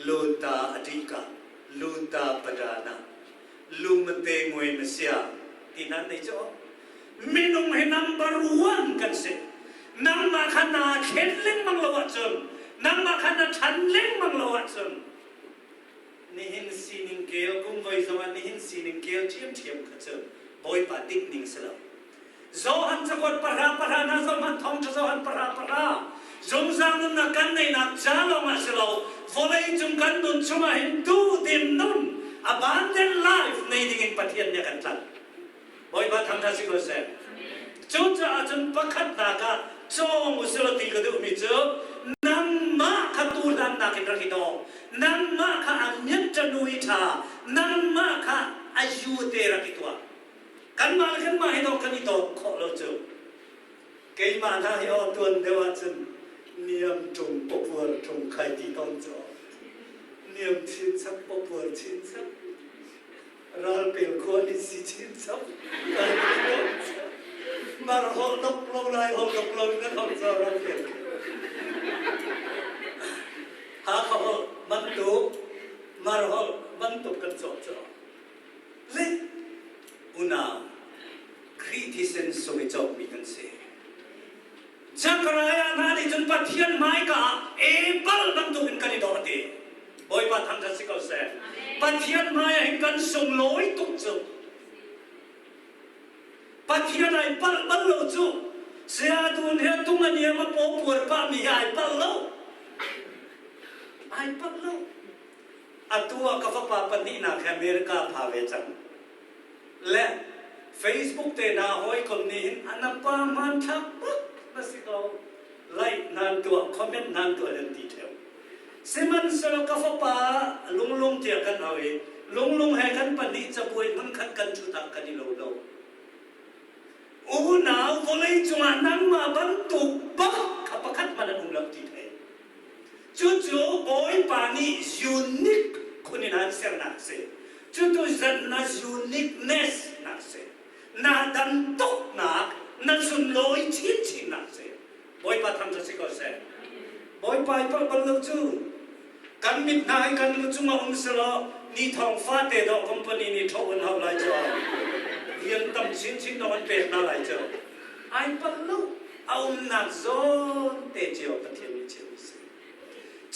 luta adika luta padana lumate ngui masia ti hna nei cu minung hi number one kan si. Nangmah kha naa thlen lengmang lo ahcun, nangmah kha na ṭhan lengmang lo ahcun, nihin sining kel kum voi zongah nihin sining kel ṭhiamṭhiam kha cu Bawipa dik ning si lo. Johan cakuat pahra pahra hna zohhmanh thawngṭha Johan pahra pahra zungzal nunnak kan neihnak ca lawngah si lo vawlei cung kan nun chungah hin duhdim nun abundant life nei dingin Pathian nih a kan tlanh. Bawipa thangṭhat si ko seh. Cucaah cun pakhatnak ah cawng u sih law ti ka duhmi cu nangmah kha tuhlan nakin rak i daw. Nangmah kha a myat ṭanu i ṭha. Nangmah kha a yu te rak i tuah. Kanmah le kanmah hi dawh kan i dawt khawh lo cu. Keimah hna hi aw tuan deuh ahcun niam ṭung papuar ṭung khai ti tawn cu niam chinchap papuar chinchap ralpel khua nih si chinchap mar holh dok lo lai holh dok lo in kan holh caw ralpel Hakha holh bantuk mar holh bantuk kan cawh caw Le unau, Khrih thisen sung i cawkmi kan si. Zechariah hna nih cun Pathian hmaika ah Abel bantukin kan i dawh a ti. Bawipa thangṭhat si ko seh. Pathian hmai ah hin kan sunglawi tuk cu. Pathian ai palh bal lo cu. Saya dun he tung a niam a paw puar pahmi hi ai palh lo. Ai palh lo. Atu ah ka fapa pahnihnak he America pha ve cang. Le Facebook te hna hawikom nih hin an pa hmanthlak bak na si ko. Like nan tuah, comment nan tuah nan ti theo. Sihmanhsehlaw ka fapa lunglung tiah kan au i lunglung he kan pahnih cabuai hmunkhat kan ṭhut ah kan i lo lo. Unau vawlei cungah nangmah bantuk bak kha pakhat hmanh an um lo ti thei. Cucu Bawipa nih unique khun in an sernak a si. Cucu zan na uniqueness nak a si. Na dam tuknak, na sunlawi chinchinnak a si. Bawipa thangṭhat si ko seh. Bawipa i palh bal lo cu kan mit hna hi kan lu cungah um selaw ni thawng fate dawh company nih ṭho an hau lai cu rian tam chinchin dawh an pek hna lai cu ai palh lo. A umnak zawn te cio Pathian nih chim a si.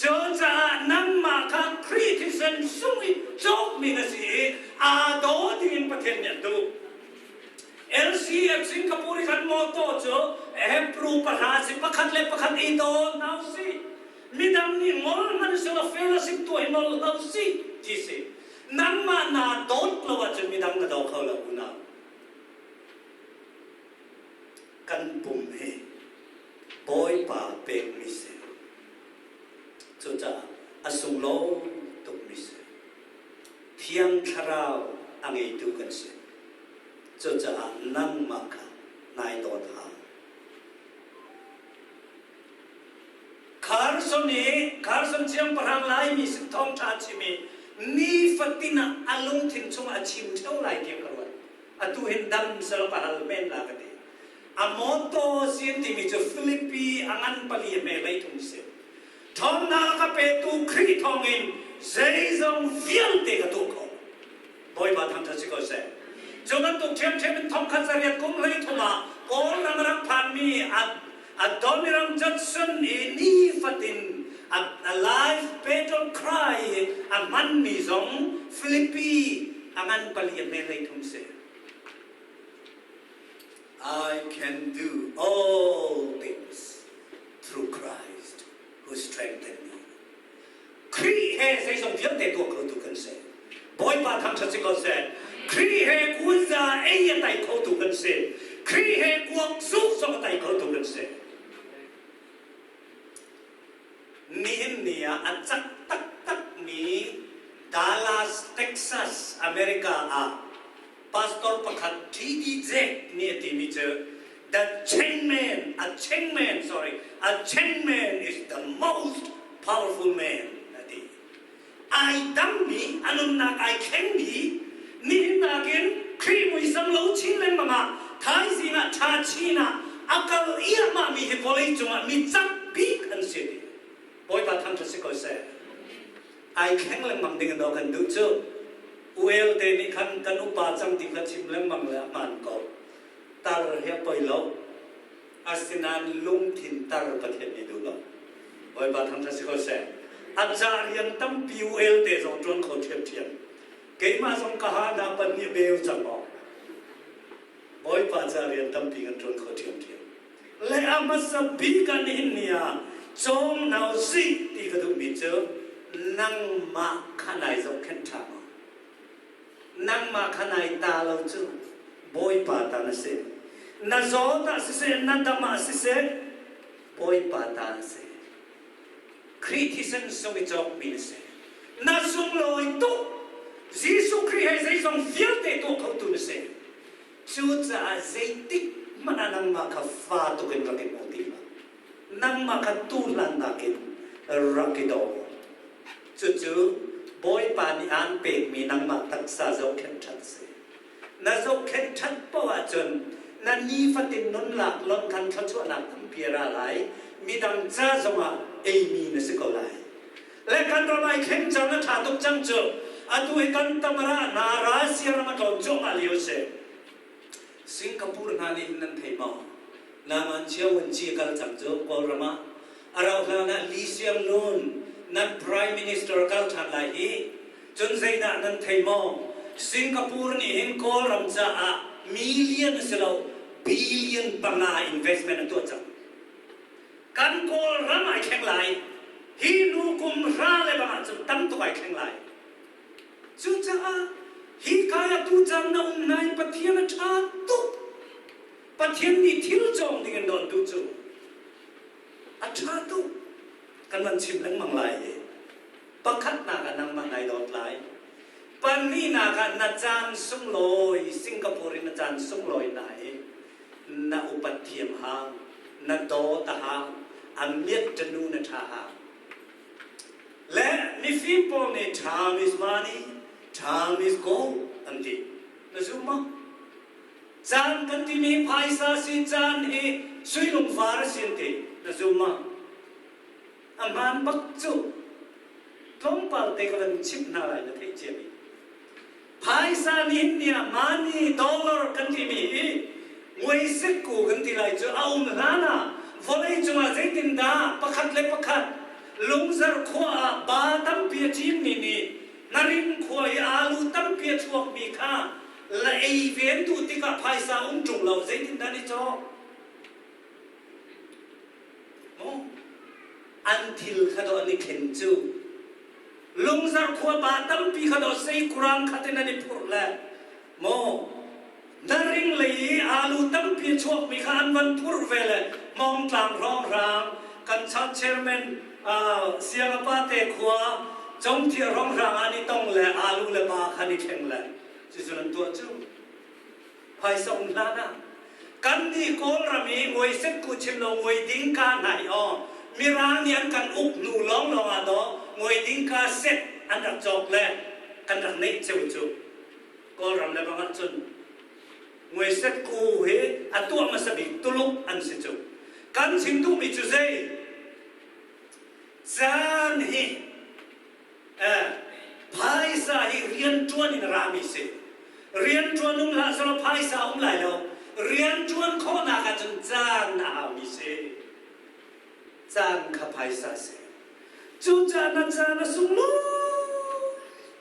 Cucaah nangmah kha Khrih thisen sung i cawkmi na si i aa daw dingin Pathian nih a duh. LCF Singapore i kan motto cu Hebrew pahra si pakhat le pakhat i daw hna usih. Midang nih ngol hmanh selaw fellowship tuah hi ngol hlah usih ti si. Nangmah naa dawt lo ahcun midang na daw kho lo unau. Kan pum hi Bawipa pekmi si. Cucaah a sunglawi tukmi si. Thiang Thlarau a ngeitu kan si. Cucaah nangmah kha nai dawt hau. Carson i Carson siangpahrang Laimi sin thawngṭha a chim i nifatin ah a lungthin chungah a chim ṭheo lai tiah ka ruat. Atu hin dam selaw ka hal men la ka ti. A motto sin timi cu Philippi a ngan pali a hme 33 si. Ṭhawnnak a petu Khrih thawngin zeizong vialte ka tuah khawh. Bawipa thangṭhat si ko seh. Cu bantuk ṭhiamṭhiam in thongkhat zariat kum 33 ah Kawl ram a rak phanmi Adoniram Judson i nifatin a life battle cry i a hmanmi zong Philippi a ngan pali a hme 33 si. I can do all things through Christ who strengthened me. Khrih he zeizong vialte tuah khotu kan si. Bawipa thangṭhat si ko seh. Khrih he kunza ei a tai khotu kan si. Khrih he kuak zuk zong a tai khotu kan si. Nihin ni ah a cak taktak mi Dallas, Texas, America ah pastor pakhat T.D. Jakes nih a timi cu the chain man, a chain man, sorry, a chain man is the most powerful man a ti. Ai dangmi, a nunnak ai thlengmi, nihin nakin Khrih muisam lo chin lengmang ah thaizing ah ṭha chin ah a kal iahmah mi hi vawlei cungah mi cak bik an si ti. Bawipa thangṭhat si ko seh. Ai thleng lengmang ding in kan duh cu. UL te nih khan kan upa cang ti kha chim lengmang le a hmaan ko. Tar hi a poi lo. Asinain lungthin tar Pathian nih duh lo. Bawipa thangṭhat si ko seh. A ca rian tampi UL te zong ṭuan kho ṭhiamṭhiam. Keimah zong ka ha hna pan nih beu cang maw. Bawipa ca rian tampi kan ṭuan kho ṭhiamṭhiam. Le a hmasa bik ah nihin ni ah cawng nau si ti ka duhmi cu nangmah kha nai zohkhenh ṭha maw? Nangmah kha nai ta lo cu Bawipa ta na si. Na zawt ah siseh, na dam ah siseh, Bawipa ta na si. Khrih thisen sung i cawkmi na si. Na sunglawi tuk. Jesuh Khrih he zeizong vialte tuah khotu na si. Cucaah zeitik hmanh ah nangmah kha fa tuk in rak i hmu ti hlah. Nangmah kha tuhlannak in rak i daw. Cucu Bawipa nih aan pekmi nangmah taksa zohkhenh ṭhat a si. Na zohkhenh ṭhat paoh ahcun na nifatin nunnak lon khan thluachuahnak tampi a ra lai. Midang ca zongah eimi na si ko lai. Le kan ram ai thleng cang a ṭha tuk cang cu. Atu hi kan tamara hna Russia ram a tlawn cuahmah lio a si. Singapore hna nih hin nan thei maw? Naman Chiao Wen-chi a kal cang cu Kawlram ah. A rauh hlan ah Lee Hsien Loong nan Prime Minister a kal ṭhan lai hi. Cun zeidah nan thei maw? Singapore nih hin Kawlram caah million a si lo billion panga investment a tuah cang. Kan Kawlram ai thleng lai. Hi nu kum hra le bang ahcun tam tuk ai thleng lai. Cucaah hi kai ah tucaan na um nain Pathian a ṭha tuk. Pathian nih thil cawng ding in dawntu cu a ṭha tuk. Kan van chim lengmang lai i pakhatnak ah nangmah nai dawt lai. Pahnihnak ah na caan sunglawi Singapore in na caan sunglawi na i na upat thiam hang, na dawt a hang, a miat ṭanu na ṭha hang. Le mifim pawl nih time is money, time is gold an ti. Na zum maw? Caan kan timi phaisa si caan hi sui lungvar a si an ti. Na zum maw? A hmaan bak cu. Tlawmpal te ka van chimh hna lai na theih ciami. Phaisa nihin ni ah money dollar kan timi hi nguaisikku kan ti lai cu a um hlan ah vawlei cungah zeitindah pakhat le pakhat lungzar khua ah ba tampi a cimmi nih ngarin khua i alu tampi a chuakmi kha la ei ve an duh tikah. tikah phaisa um ṭung lo zeitindah an i cawk? Maw? An thil kha dawh an i khen cu. Lungzar khua pa tampi kha dawh seikurang khat in an i phurh le maw Naring lei i alu tampi a chuakmi kha an van phurh ve le Hmawngtlang hrawnghrang kan church chairman Siangapa te khua Congthia hrawnghrang ah an i tong le alu le ba kha an i thleng le cucu an tuah cu phaisa um hlan ah kan nih Kawlram i nguaiset ku chim lo nguai ding ka hna hi aw Mirang nih an kan uk hnu lawnglawng ah daw nguai ding ka set an rak cawk le kan rak neih ceu cu Kawlram le bang ahcun nguaiset ku hi a tuah hmasa bik Tuluk an si cu. Kan chim duhmi cu zei? Caan hi phaisa hi rianṭuan in rami si. Rianṭuan um hlah selaw phaisa um lai lo. Rianṭuan khawhnak ahcun caan a haumi si. Caan kha phaisa si. Cucaah na caan a sunglawi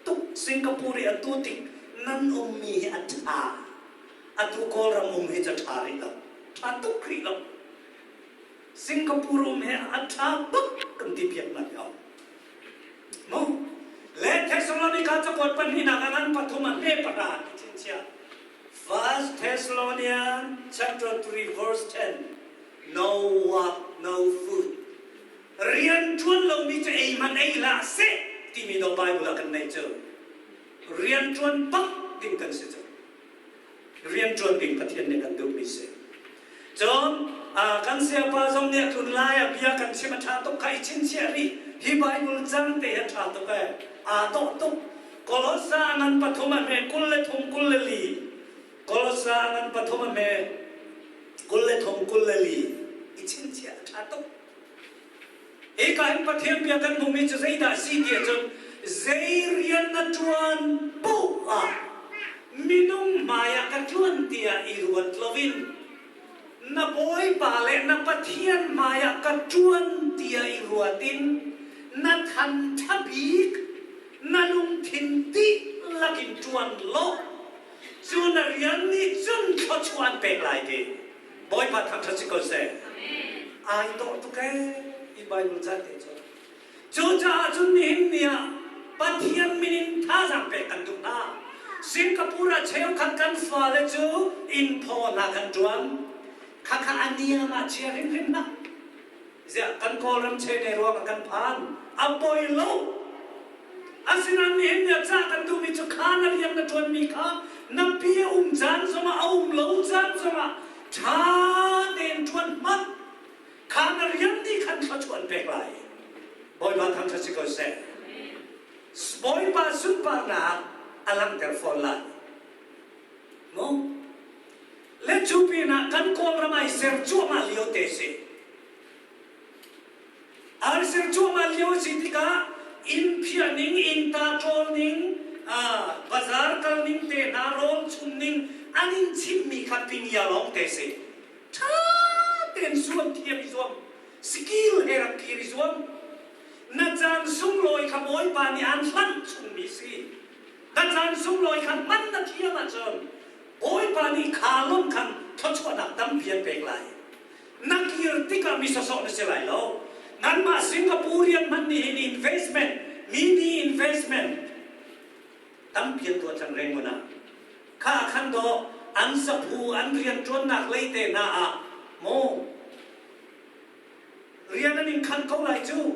tuk. Singapore i atu tik nan ummi hi a ṭha. Atu Kawlram um hi cu a ṭha rih lo. Ṭha tuk rih lo. Singapore um hi a ṭha bak kan ti piak hna hi Mu. Le Thessalonica cakuat pahnihnak ah ngan pathum a hme pahra ti chinchin. First Thessalonians chapter 3 verse 10. No work, no food. Rian ṭuan lomi cu ei hmanh ei hlah seh timi dawh Bible ah kan neih cu. Rian ṭuan bak ding kan si cu. Rian ṭuan ding Pathian nih kan duhmi si. Cun kan sayapa zong nih a tlun lai ah bia kan chim a ṭha tuk kha i chingchiah rih. Hi Bible cang te hi a ṭha tuk ee. Aa dawh tuk. Kolosa ngan pathum a hme 23 24. Kolosa ngan pathum a hme 23 24 i chingchiah a ṭha tuk. Hika hin Pathian bia kan hmuhmi cu zeidah a si ti ahcun zei rian na ṭuan paoh ah minung hmaiah ka ṭuan tiah i ruat loin na Bawipa le na Pathian hmaiah ka ṭuan tiah i ruat in na than ṭha bik na lungthin dihlak in ṭuan law cu na rian nih cun thluachuah an pek lai ti. Bawipa thangṭhat si ko seh. Ai dawh tuk ee i Bible ca te cu. Cucaah cun nihin ni ah Pathian min in thazaang pek kan duh hna. Singapore ah cheukhat kan fale cu inn phaw hna kan ṭuan. Khakha a niam ah chia hrimhrim hna. Ziah kan Kawlram chene ruang ah kan phan. A poi lo. Asinain nihin ni ah ca kan duhmi cu kha na rian na ṭuanmi kha na pi a um caan zongah a um lo caan zongah ṭha tein ṭuan hmanh. Kha na rian nih khan thluachuah an pek lai. Bawipa thangṭhat si ko seh. Bawipa sunparnak a langhter fawn lai. Mu? Le cu pinah kan Kawlram ai ser cuahmah lio te si. Ai ser cuahmah lio si tikah inn phiah ning, inn ta ṭawl ning, bazar kal ning te hna, rawl chum ning an in chimhmi kha pinya lawng te si. Ṭha tein zuam thiam i zuam. Skill he rak kir i zuam. Na caan sunglawi kha Bawipa nih aan hlanh chungmi si. Na caan sunglawi kha hman na thiam ahcun Bawipa nih kha lawng khan thluachuahnak tampi an pek lai. Na kir tikah mi sawsawh na si lai lo. Nganmah Singaporean hmanh nih hin investment, mini investment tampi an tuah cang Rangoon ah. Kha khan dawh an saphu an rianṭuannak lei te hna ah maw rian an in khan ko lai cu.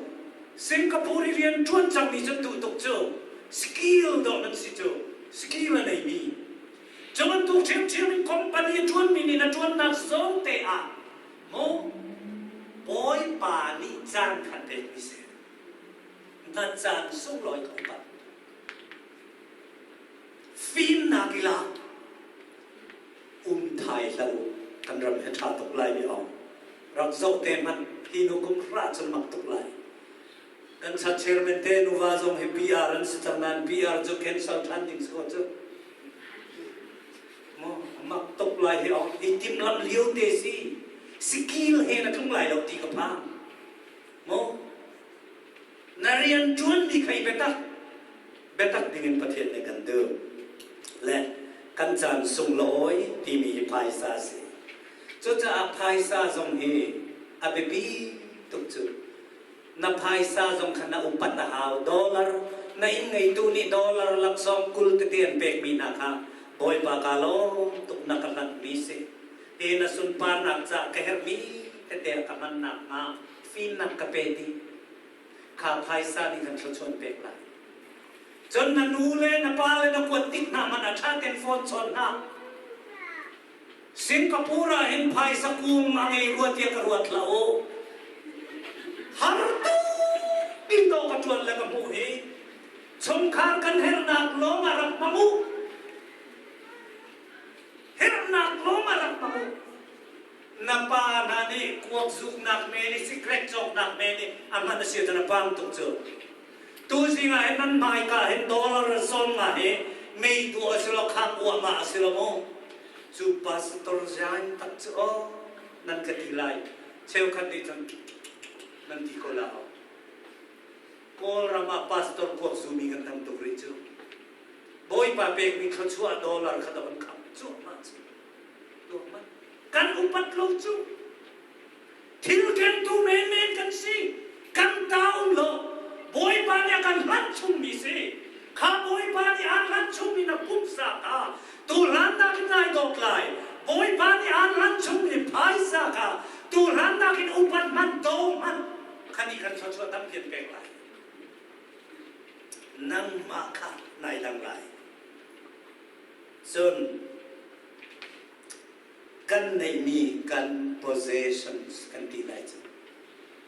Singapore i rian ṭuan cangmi cu duh tuk cu skill dawh nan si cu skill a neimi cu bantuk ṭhiamṭhiam in company a ṭuanmi nih na ṭuannak zawn te ah maw Bawipa nih caan khan pekmi si na caan sunglawi ka upat fimnak i lak um thai hlo kan ram he ṭha tuk lai mi ong rak zoh te hmanh hi nu kum hra cun mak tuk lai kan chan chairman te nuva zong hi PR an si cang nain PR cu cancel ṭhan ding si ko cu maw mak tuk lai hi ong i timhlamh lio te si skill he na tlung lai lo ti ka phang maw na rian ṭuan mi kha i biatak biatak dingin Pathian nih kan duh le kan caan sunglawi timi. phaisa a si. Cucaah phaisa zong hi a biapi tuk cu. Na phaisa zong kha na upat a hau. Dollar na inn ngeitu nih dollar laksawng 20 tete an pekmi hna kha Bawipa ka lawm tuk na ka hlanhmi si. Te na sunparnak caah ka herhmi tete a ka hman nakhnga fimnak ka pe dih. Kha phaisa nih kan thluachuah pek lai. Cun na nu le na pa le na kuat tik hna hmanh ah ṭha tein phone chawn hna. Singapore ah hin phaisa kung a ngei rua tiah ka ruat hlah u. Har tuk in dawh ka ṭuan le ka hmuh hi chungkhar kan herhnak lawng ah rak hmang u. Herhnak lawng ah rak hmang u. Na pa hna nih kuak zuknak men i cigarette cawknak men i a hman a si ahcun a pang tuk cu. Tuzing ah hin nan hmaika hin dollar 50 hi mei duah a si lo khang uahmah a si lo mu. Cu pastor zain tak cu aw nan ka ti lai. Cheukhat nih cun nan ti ko la aw. Kawlram ah pastor kuak zumi kan tam tuk rih cu. Bawipa pekmi thluachuah dollar kha da kan kham cuahmah cu. Tuahmah. Kan upat lo cu. Thil kengtu menmen kan si. Kan ta um lo. Bawipa nih a kan hlanh chungmi si. Kha Bawipa nih aan hlanh chungmi na pumsa kha tuhlan nakin nai dawt lai. Bawipa nih aan hlanh chungmi phaisa kha tuhlan nakin upat hmanh do hmanh kha nih kan thluachuah tampi an pek lai. Nangmah kha nai dang lai. Cun kan neihmi kan possessions kan ti lai cu.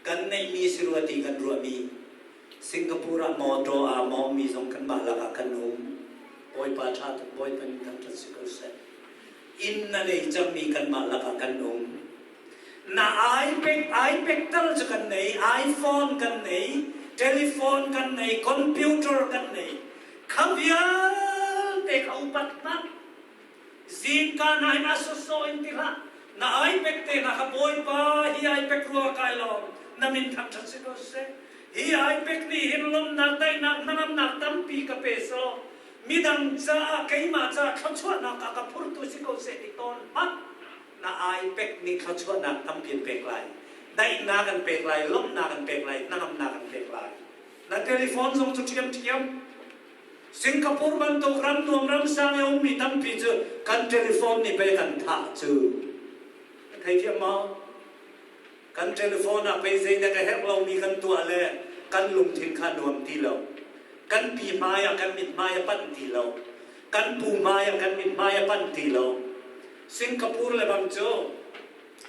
Kan neihmi si rua ti kan ruahmi Singapore ah motor aa mawngmi zong kanmah lakah kan um. Bawipa ṭha tuk, Bawipa nih thangṭhat si ko seh. Inn na nei cangmi kanmah lakah kan um. Na iPad, iPad tal cu kan nei, iPhone kan nei, telephone kan nei, computer kan nei. Kha vialte kha upat hmanh. Zingka hna hin a sawsawh in ti hlah. Na ai pek te hna kha Bawipa hi ai pek rua kai lawm na min thangṭhat si ko seh. Hi ai pek nih hin lawmhnak daihnak hnangamnak tampi ka pe sawh. Midang caah keimah caah thluachuahnak a ka phurtu si ko seh ti tawn hmanh na ai pek nih thluachuahnak tampi an pek lai. Daihnak an pek lai, lawmhnak an pek lai, hnangamnak an pek lai. Na telephone zong cu ṭhiamṭhiam. Singapore bantuk ram nuam ram sang i a ummi tampi cu kan telephone nih pei kan thah cu. Kan theithiam maw? Kan telephone ah pei zeidah ka herh lomi kan tuah le kan lungthin kha nuam ti lo. Kan pi hmai ah kan mithmai a panh ti lo. Kan pu hmai ah kan mithmai a panh ti lo. Singapore le bang cu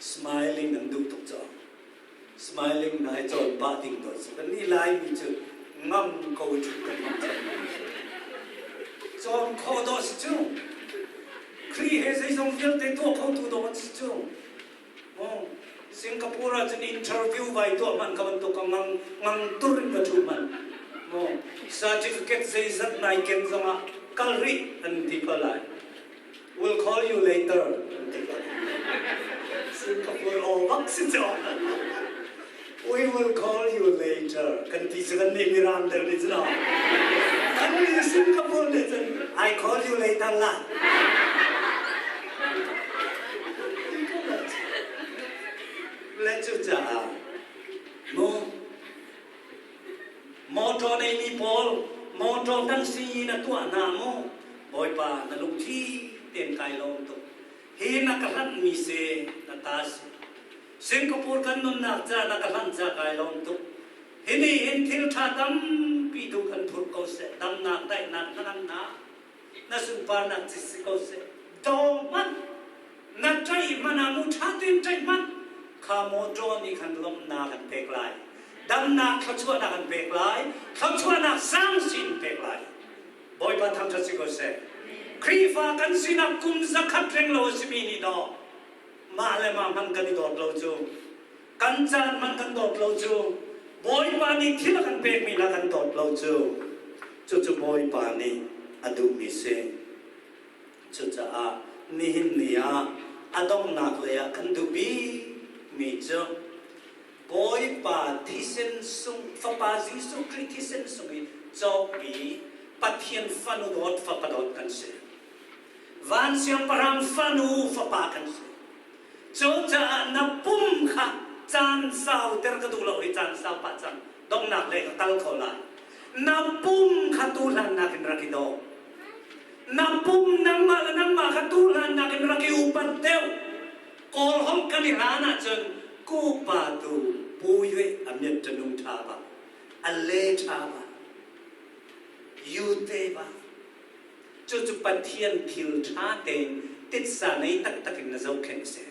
smiling an duh tuk caw. Smiling nai cawn pah ding dawh si. Kan nih Laimi cu ngam ko ṭhut kan hmang cang. Cawn khawh dawh si cu. Khrih he zeizong vialte tuah khotu dawh an si cu. Oh, Singapore ah cun interview vai tuah hmanh ka bantuk ka ngang ngang tur in ka ṭhu hmanh. Oh, certificate zeizat nai ken zongah kal rih an ti ko lai. We'll call you later an ti ko. Singapore aw bak si cu. We will call you later kan ti cu kan nih Mirang deuh nih cun kan nih Singapore nih cun I call you later la. Le cucaah mu Motor neimi pawl motor kan si na tuah hna mu Bawipa na lungthi ten kai lawm tuk hi na ka hlanh mi si na ta si Singapore kan nunnak ca na ka hlanh ca kai lawm tuk hi ni hin thil tha tampi tu kan phurh ko seh damnak daihnak hnangamnak na sunparnak ci si ko seh daw hmanh na ṭaih hmanh ah mu ṭha tein ṭaih hmanh kha motor nih khan lawmhnak an pek lai damnak thluachuahnak an pek lai thluachuahnak sang sin pek lai Bawipa thangṭhat si ko seh Khrihfa kan sinak kum 100 reng lo a simi nih dawh mah le mah hmanh kan i dawt lo cu kan caan hmanh kan dawt lo cu Bawipa nih thil a kan pekmi hna kan dawt lo cu cucu Bawipa nih a duhmi si Cucaah nihin ni ah a donghnak lei ah kan duh bikmi cu Bawipa thisen sung Fapa Jesuh Khrih thisen sung i cawkmi Pathian fanu dawt fapa dawt kan si. Van siangpahrang fanu fapa kan si. Cucaah na pum kha caan sauter ka duh lo i caan sau pah cang donghnak lei ka kal kho lai. Na pum kha tu hlan nakin rak i daw. Na pum nangmah le nangmah kha tu hlan nakin rak i upat deuh. Kawl holh kan i hlan ahcun kupa tu pu yue a miat ṭanung ṭha ba, a le ṭha ba, yu te ba. Cucu Pathian thil ṭha tein titsa nei taktak in na zohkhenh a si.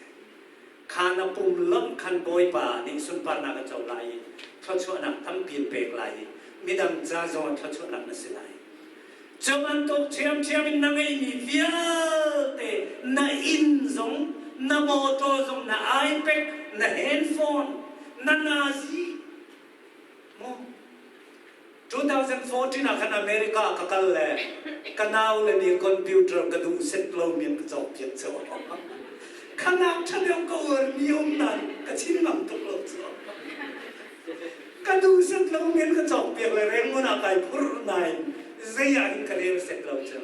Kha na pum lawmh khan Bawipa nih sunparnak a co lai i thluachuahnak tampi in pek lai i midang ca zongah thluachuahnak na si lai. Cu bantuk ṭhiamṭhiam in na ngeihmi vialte na inn zong, na mawṭaw zong, na iPad, na handphone, na nazi, maw 2014 ah khan America ka kal le ka nau le nih computer ka duh set lo mi an ka cawk piak cu. Khanak ṭha ka uar mi um nan ka chim ngam tuk lo cu. Ka duh set lo mi an ka cawk piak le Rangoon ah kai phurh nain zei ah hin ka rel set lo cu.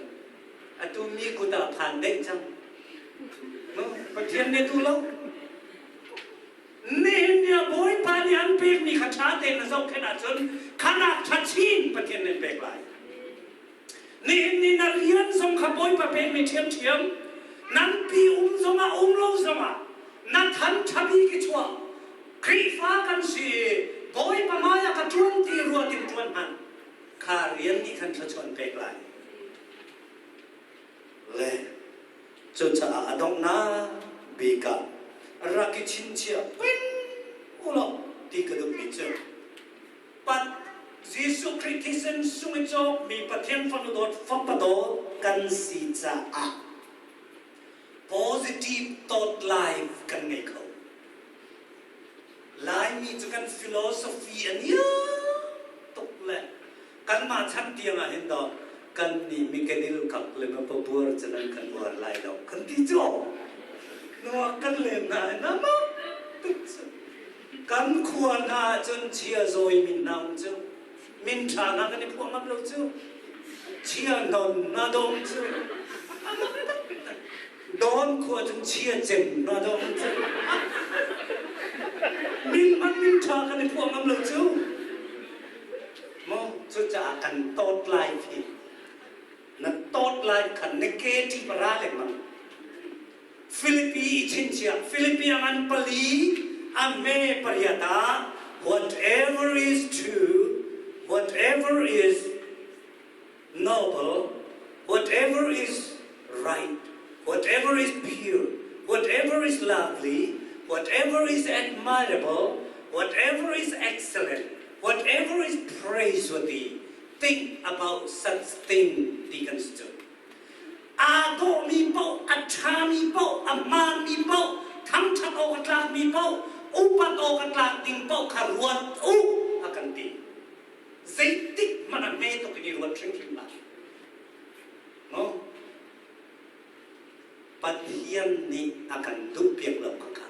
Atu mi kut ah phan deih cang. Pathian nih tu lo. Nihin ni ah Bawipa nih an pekmi kha ṭha tein na zohkhenh ahcun khanak ṭha chin Pathian nih an pek lai. Nihin ni na rian zong kha Bawipa pekmi ṭhiamṭhiam, nan pi um zongah um lo zongah na than ṭha bik i chuah. Khrihfa kan si i Bawipa hmaiah ka ṭuan ti ruat in ṭuan hmanh. Kha rian nih khan thluachuah an pek lai. Le Cucaah a donghnak bik ah rak i chinchiah peng ulaw ti ka duhmi cu Pat Jesuh Khrih thisen sung i cawkmi Pathian fanu dawt fapa dawt kan si caah positive thought life kan ngei kho. Laimi cu kan philosophy a niam tuk le kanmah chan tiang ah hin dawh kan nih mikedil kak le mapabuar cu nan kan uar lai lo kan ti cu nuak kan len hna hin ama tuk cu kan khua hna cun chia zawi min hna um cu min ṭha hna kan i phuah ngam lo cu chia non na dong cu Dawn khua cun chia cem na dong cu min hman min ṭha kan i phuah ngam lo cu Maw cucaah kan tawt lai khi na tawt lai khan na ke ṭi para lengmang. Filipi i chinchiah Filipi a ngan pali a hme pariat ah whatever is true, whatever is noble, whatever is right, whatever is pure, whatever is lovely, whatever is admirable, whatever is excellent, whatever is praiseworthy, think about such thing ti kan si cu. Aa dawhmi paoh, a ṭhami paoh, a hmaanmi paoh, thangṭhat awk a tlakmi paoh, upat awk a tlak ding paoh kha ruat u a kan ti. Zeitik hmanh ah hme tuk in i ruat hrimhrim hlah. No? Pathian nih a kan duhpiak lo kha kha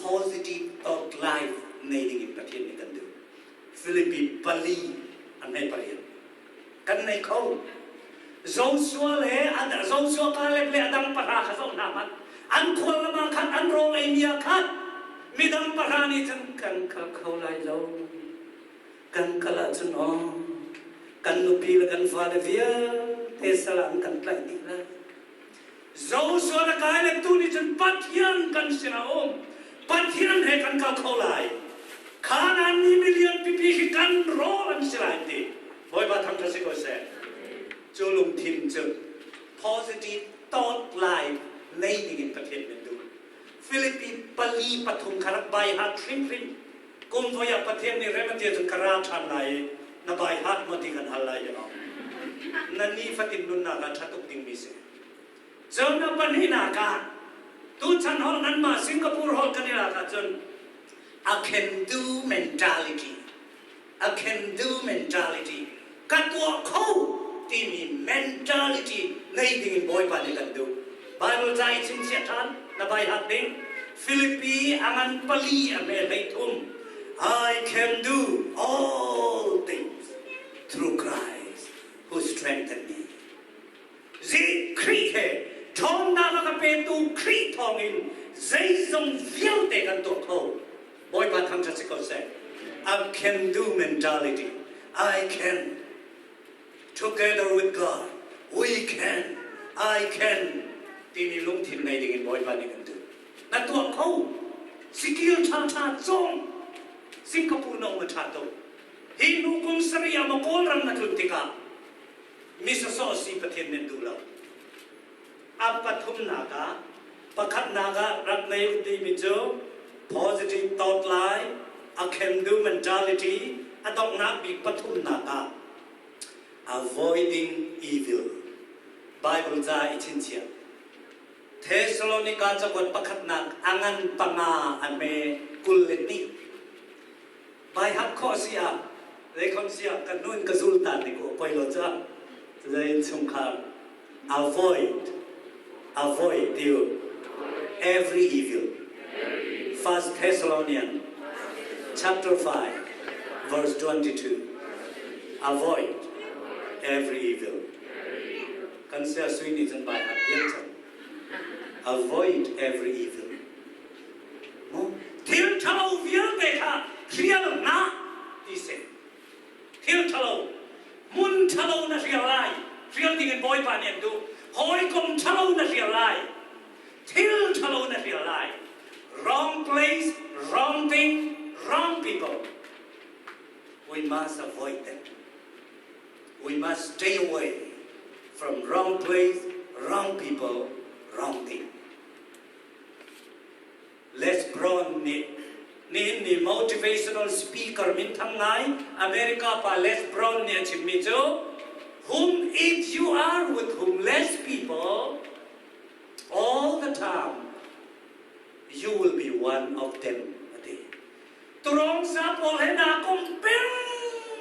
positive thought life nei ding in Pathian nih kan duh. Filipi pali an hei pariat. Kan nei kho. Joshua le Joshua Caleb le adang pahra kha zoh hna hmanh. An khual lam ah khan an rawl ei mi ah khan midang pahra nih cun kan kal kho lai lo. Kan kal ahcun aw kan nupi le kan fale vialte sal ah an kan tlaih dih lai. Joshua le Caleb tu nih cun Pathian kan sinah a um. Pathian he kan kal kho lai. Kanaan mi million pipi khi kan rawl an si lai ti. Bawipa thangṭhat si ko seh. Cu lungthin cu positive thought life nei ding in Pathian min duh. Philippi pali pathum kha rak bai hat hrimhrim. Kum voi ah Pathian nih rem a ti ahcun ka ra ṭhan lai i na bai hat maw ti kan hal lai i na nifatin nunnak ah ṭha tuk dingmi si. Cun a pahnihnak ah tuchan holh nanmah Singapore holh kan i lak ahcun a can do mentality a can do mentality ka tuah kho timi mentality nei ding in Bawipa nih kan duh. Bible ca i chingchiah ṭhan na bai hak ding Philippi a ngan pali a hme hlei thum I can do all things through Christ who strengthened me. Zi Khrih he ṭhawnnak a ka petu Khrih thawngin zeizong vialte kan tuah kho. Bawipa thangṭhat si ko seh. A can do mentality. I can. Together with God, we can. I can. Timi lungthin ngei dingin Bawipa nih kan duh. Na tuah kho. Sikil ṭhaṭha cawng. Singapore na um a ṭha tuk. Hi hnu kum sarih ah maw Kawlram na tlun tikah mi sawsawh si Pathian nih an duh lo. A pathumnak ah pakhatnak ah rak ngei u timi cu positive thought lai, a can do mentality, a donghnak bik pathumnak ah avoiding evil. Bible ca i chingchiah. Thessalonica cakuat pakhatnak a ngan panga a hme 22. Baihat khawh si ah zeikhom si ah ka nun ka zul ta ni ko poi lo ca zei innchungkhar avoid avoid you every evil. First Thessalonian chapter 5 verse 22 avoid every evil. Kan sia sui nih cun baihat diam cang. Avoid every evil. Thil ṭhalo vialte kha hrial hna ti si. Thil ṭhalo, hmun ṭhalo na hrial lai. Hrial dingin Bawipa nih an duh. Hawikom ṭhalo na hrial lai. Thil ṭhalo na hrial lai. Wrong place, wrong thing, wrong people. We must avoid them. We must stay away from wrong place, wrong people, wrong thing. Les Brown nih nihin ni motivational speaker minthang ngai America pa Les Brown nih a chimmi cu whom if you are with whom less people all the time you will be one of them a ti. Turawng sa pawl he naa kom peng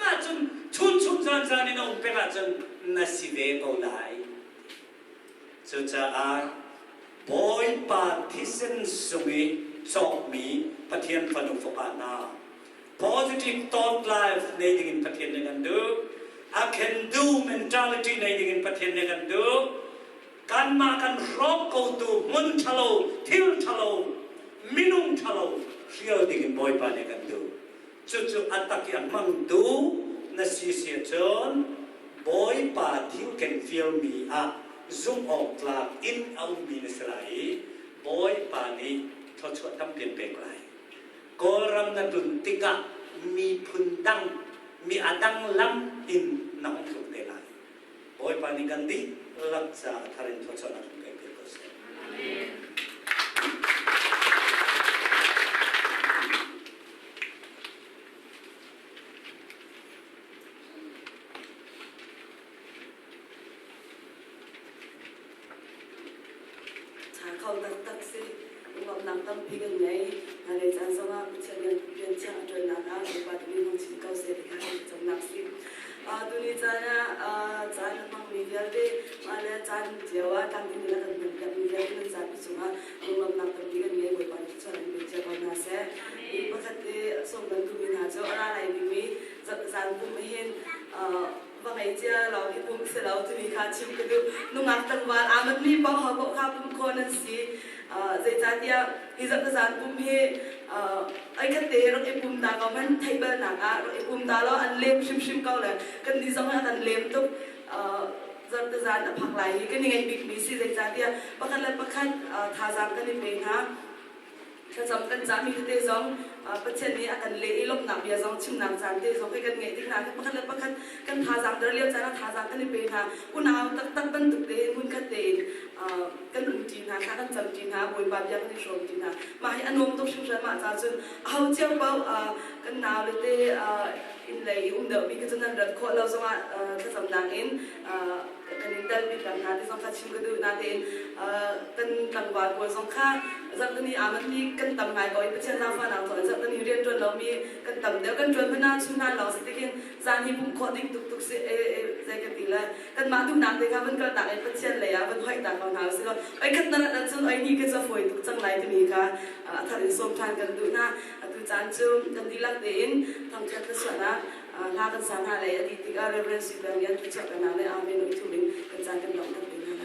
ahcun chun chun zan zan in a um peng ahcun na si ve ko lai. Cucaah Bawipa thisen sung i cawkmi Pathian fanu fapa hna, positive thought life nei dingin Pathian nih kan duh. A can do mentality nei dingin Pathian nih kan duh. Kanmah kan hrawk kotu hmun ṭhalo, thil ṭhalo, minung ṭhalo hrial dingin Bawipa nih kan duh. Cucu a tak i a hmangtu na si si ahcun Bawipa thil ken fialmi ah zumh awk tlak in a ummi na si lai i Bawipa nih thluachuah tampi an pek lai. Kawlram na tlun tikah miphun dang, mi a dang lam in na hung tlung te lai. Bawipa nih kan dihlak caah a thar in thluachuahnak kan pek piak ko seh. Amen. Ṭha kho taktak si. Lawmhnak tampi kan ngei. Hmailei caan zongah Pathian rian thiang a ṭuannak ah Bawipa tu nih hmang chin ko seh ti kha kan camnak si. Tuni caan ah caan a hmangmi vialte mah le caan cio ah tlangtling in a kan hmanpiakmi vialte nan zapi cungah lunglawmhnak tampi kan ngei. Bawipa nih thluachuah in pe cio ko hna seh. Hi pakhat i sawm kan duhmi hna cu a ra lai dingmi zan pum hin va ngei cia lawng i pum si lo timi kha chim ka duh. Nungak tlangval aa matmi paoh ho paoh kha pum khawh nan si. Zeicahtiah hi zan pum hi ai khat te rak i pum ta ko man theih balnak ah rak i pum ta law an lem hrimhrim ko le kan nih zong hi a kan lem tuk. Zarhte zan a phak lai hi kan i ngaih bikmi si zeicahtiah pakhat le pakhat thazaang kan i pe hna. Thlacam kan cahmi tete zong Pathian nih a kan leh i lawmhnak bia zong chimnak caan te zong hi kan ngeih tik hna hin pakhat le pakhat kan thazaang der lio caan ah thazaang kan i pe hna. Unau taktak bantuk tein hmunkhat tein kan umṭi hna, thla kan camṭi hna, Bawipa bia kan i hrawmṭi hna. Mah hi a nuam tuk hringhran mah ca cun aho cio paoh kan naule te inn lei i um deuhmi khi cu nan rat khawh lo zongah thlacamnak in kan in telpi peng hna ti zong kha chim ka duh. Natein kan tlangval pawl zong kha zarhteni aa manmi kan tam ngai ko i Pathian zaangfahnak thawng in zarhteni rian ṭuan lomi kan tam deuh. Kan ṭuan hmanh ah chunhlan lawng si tikin zan hi pumh khawh ding tuk tuk si zei ka ti lai. Kanmah duhnak te kha van kaltak i Pathian lei ah van hoih ta ko hna usih law oi khat na rat ahcun oi ni ka cu a fawi tuk cang lai timi kha a thar in sawm ṭhan kan duh hna. Atu caan cu kan dihlak tein thangṭhat thluachuahnak hla kan sa hna lei a dih tikah Reverend Sui Peng Lian thluachuah kan le Amen ui thum in kan caan kan dongh tak te hna lai.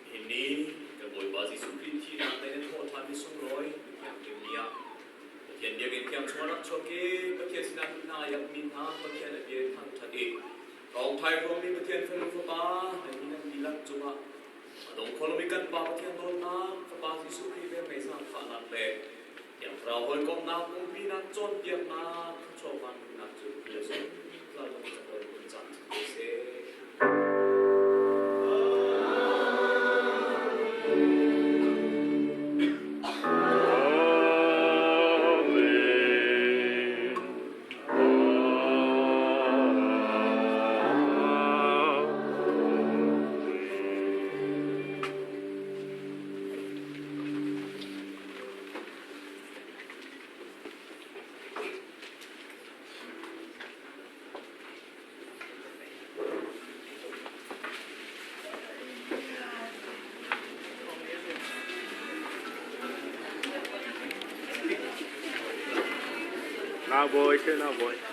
Nihin ni kan Bawipa Jesuh Khrih thihnak le thawhṭhan ni sunglawi Pathian ni ah Pathian biakinn thiang chungah rak chuak i Pathian sinah hna iapmi hna Pathian a bia in thangṭhat i thawngthai ruangmi Pathian fanu fapa nan min an dihlak cungah a dong kho lomi kan Pa Pathian dawtnak Fapa Jesuh Khrih velngeih zaangfahnak le Thiang Thlarau hawikomhnak umpinak cawnpiaknak thluachuah vannak cu le zungzal kan cakuat kun cang seh. Na boy, ke na boy.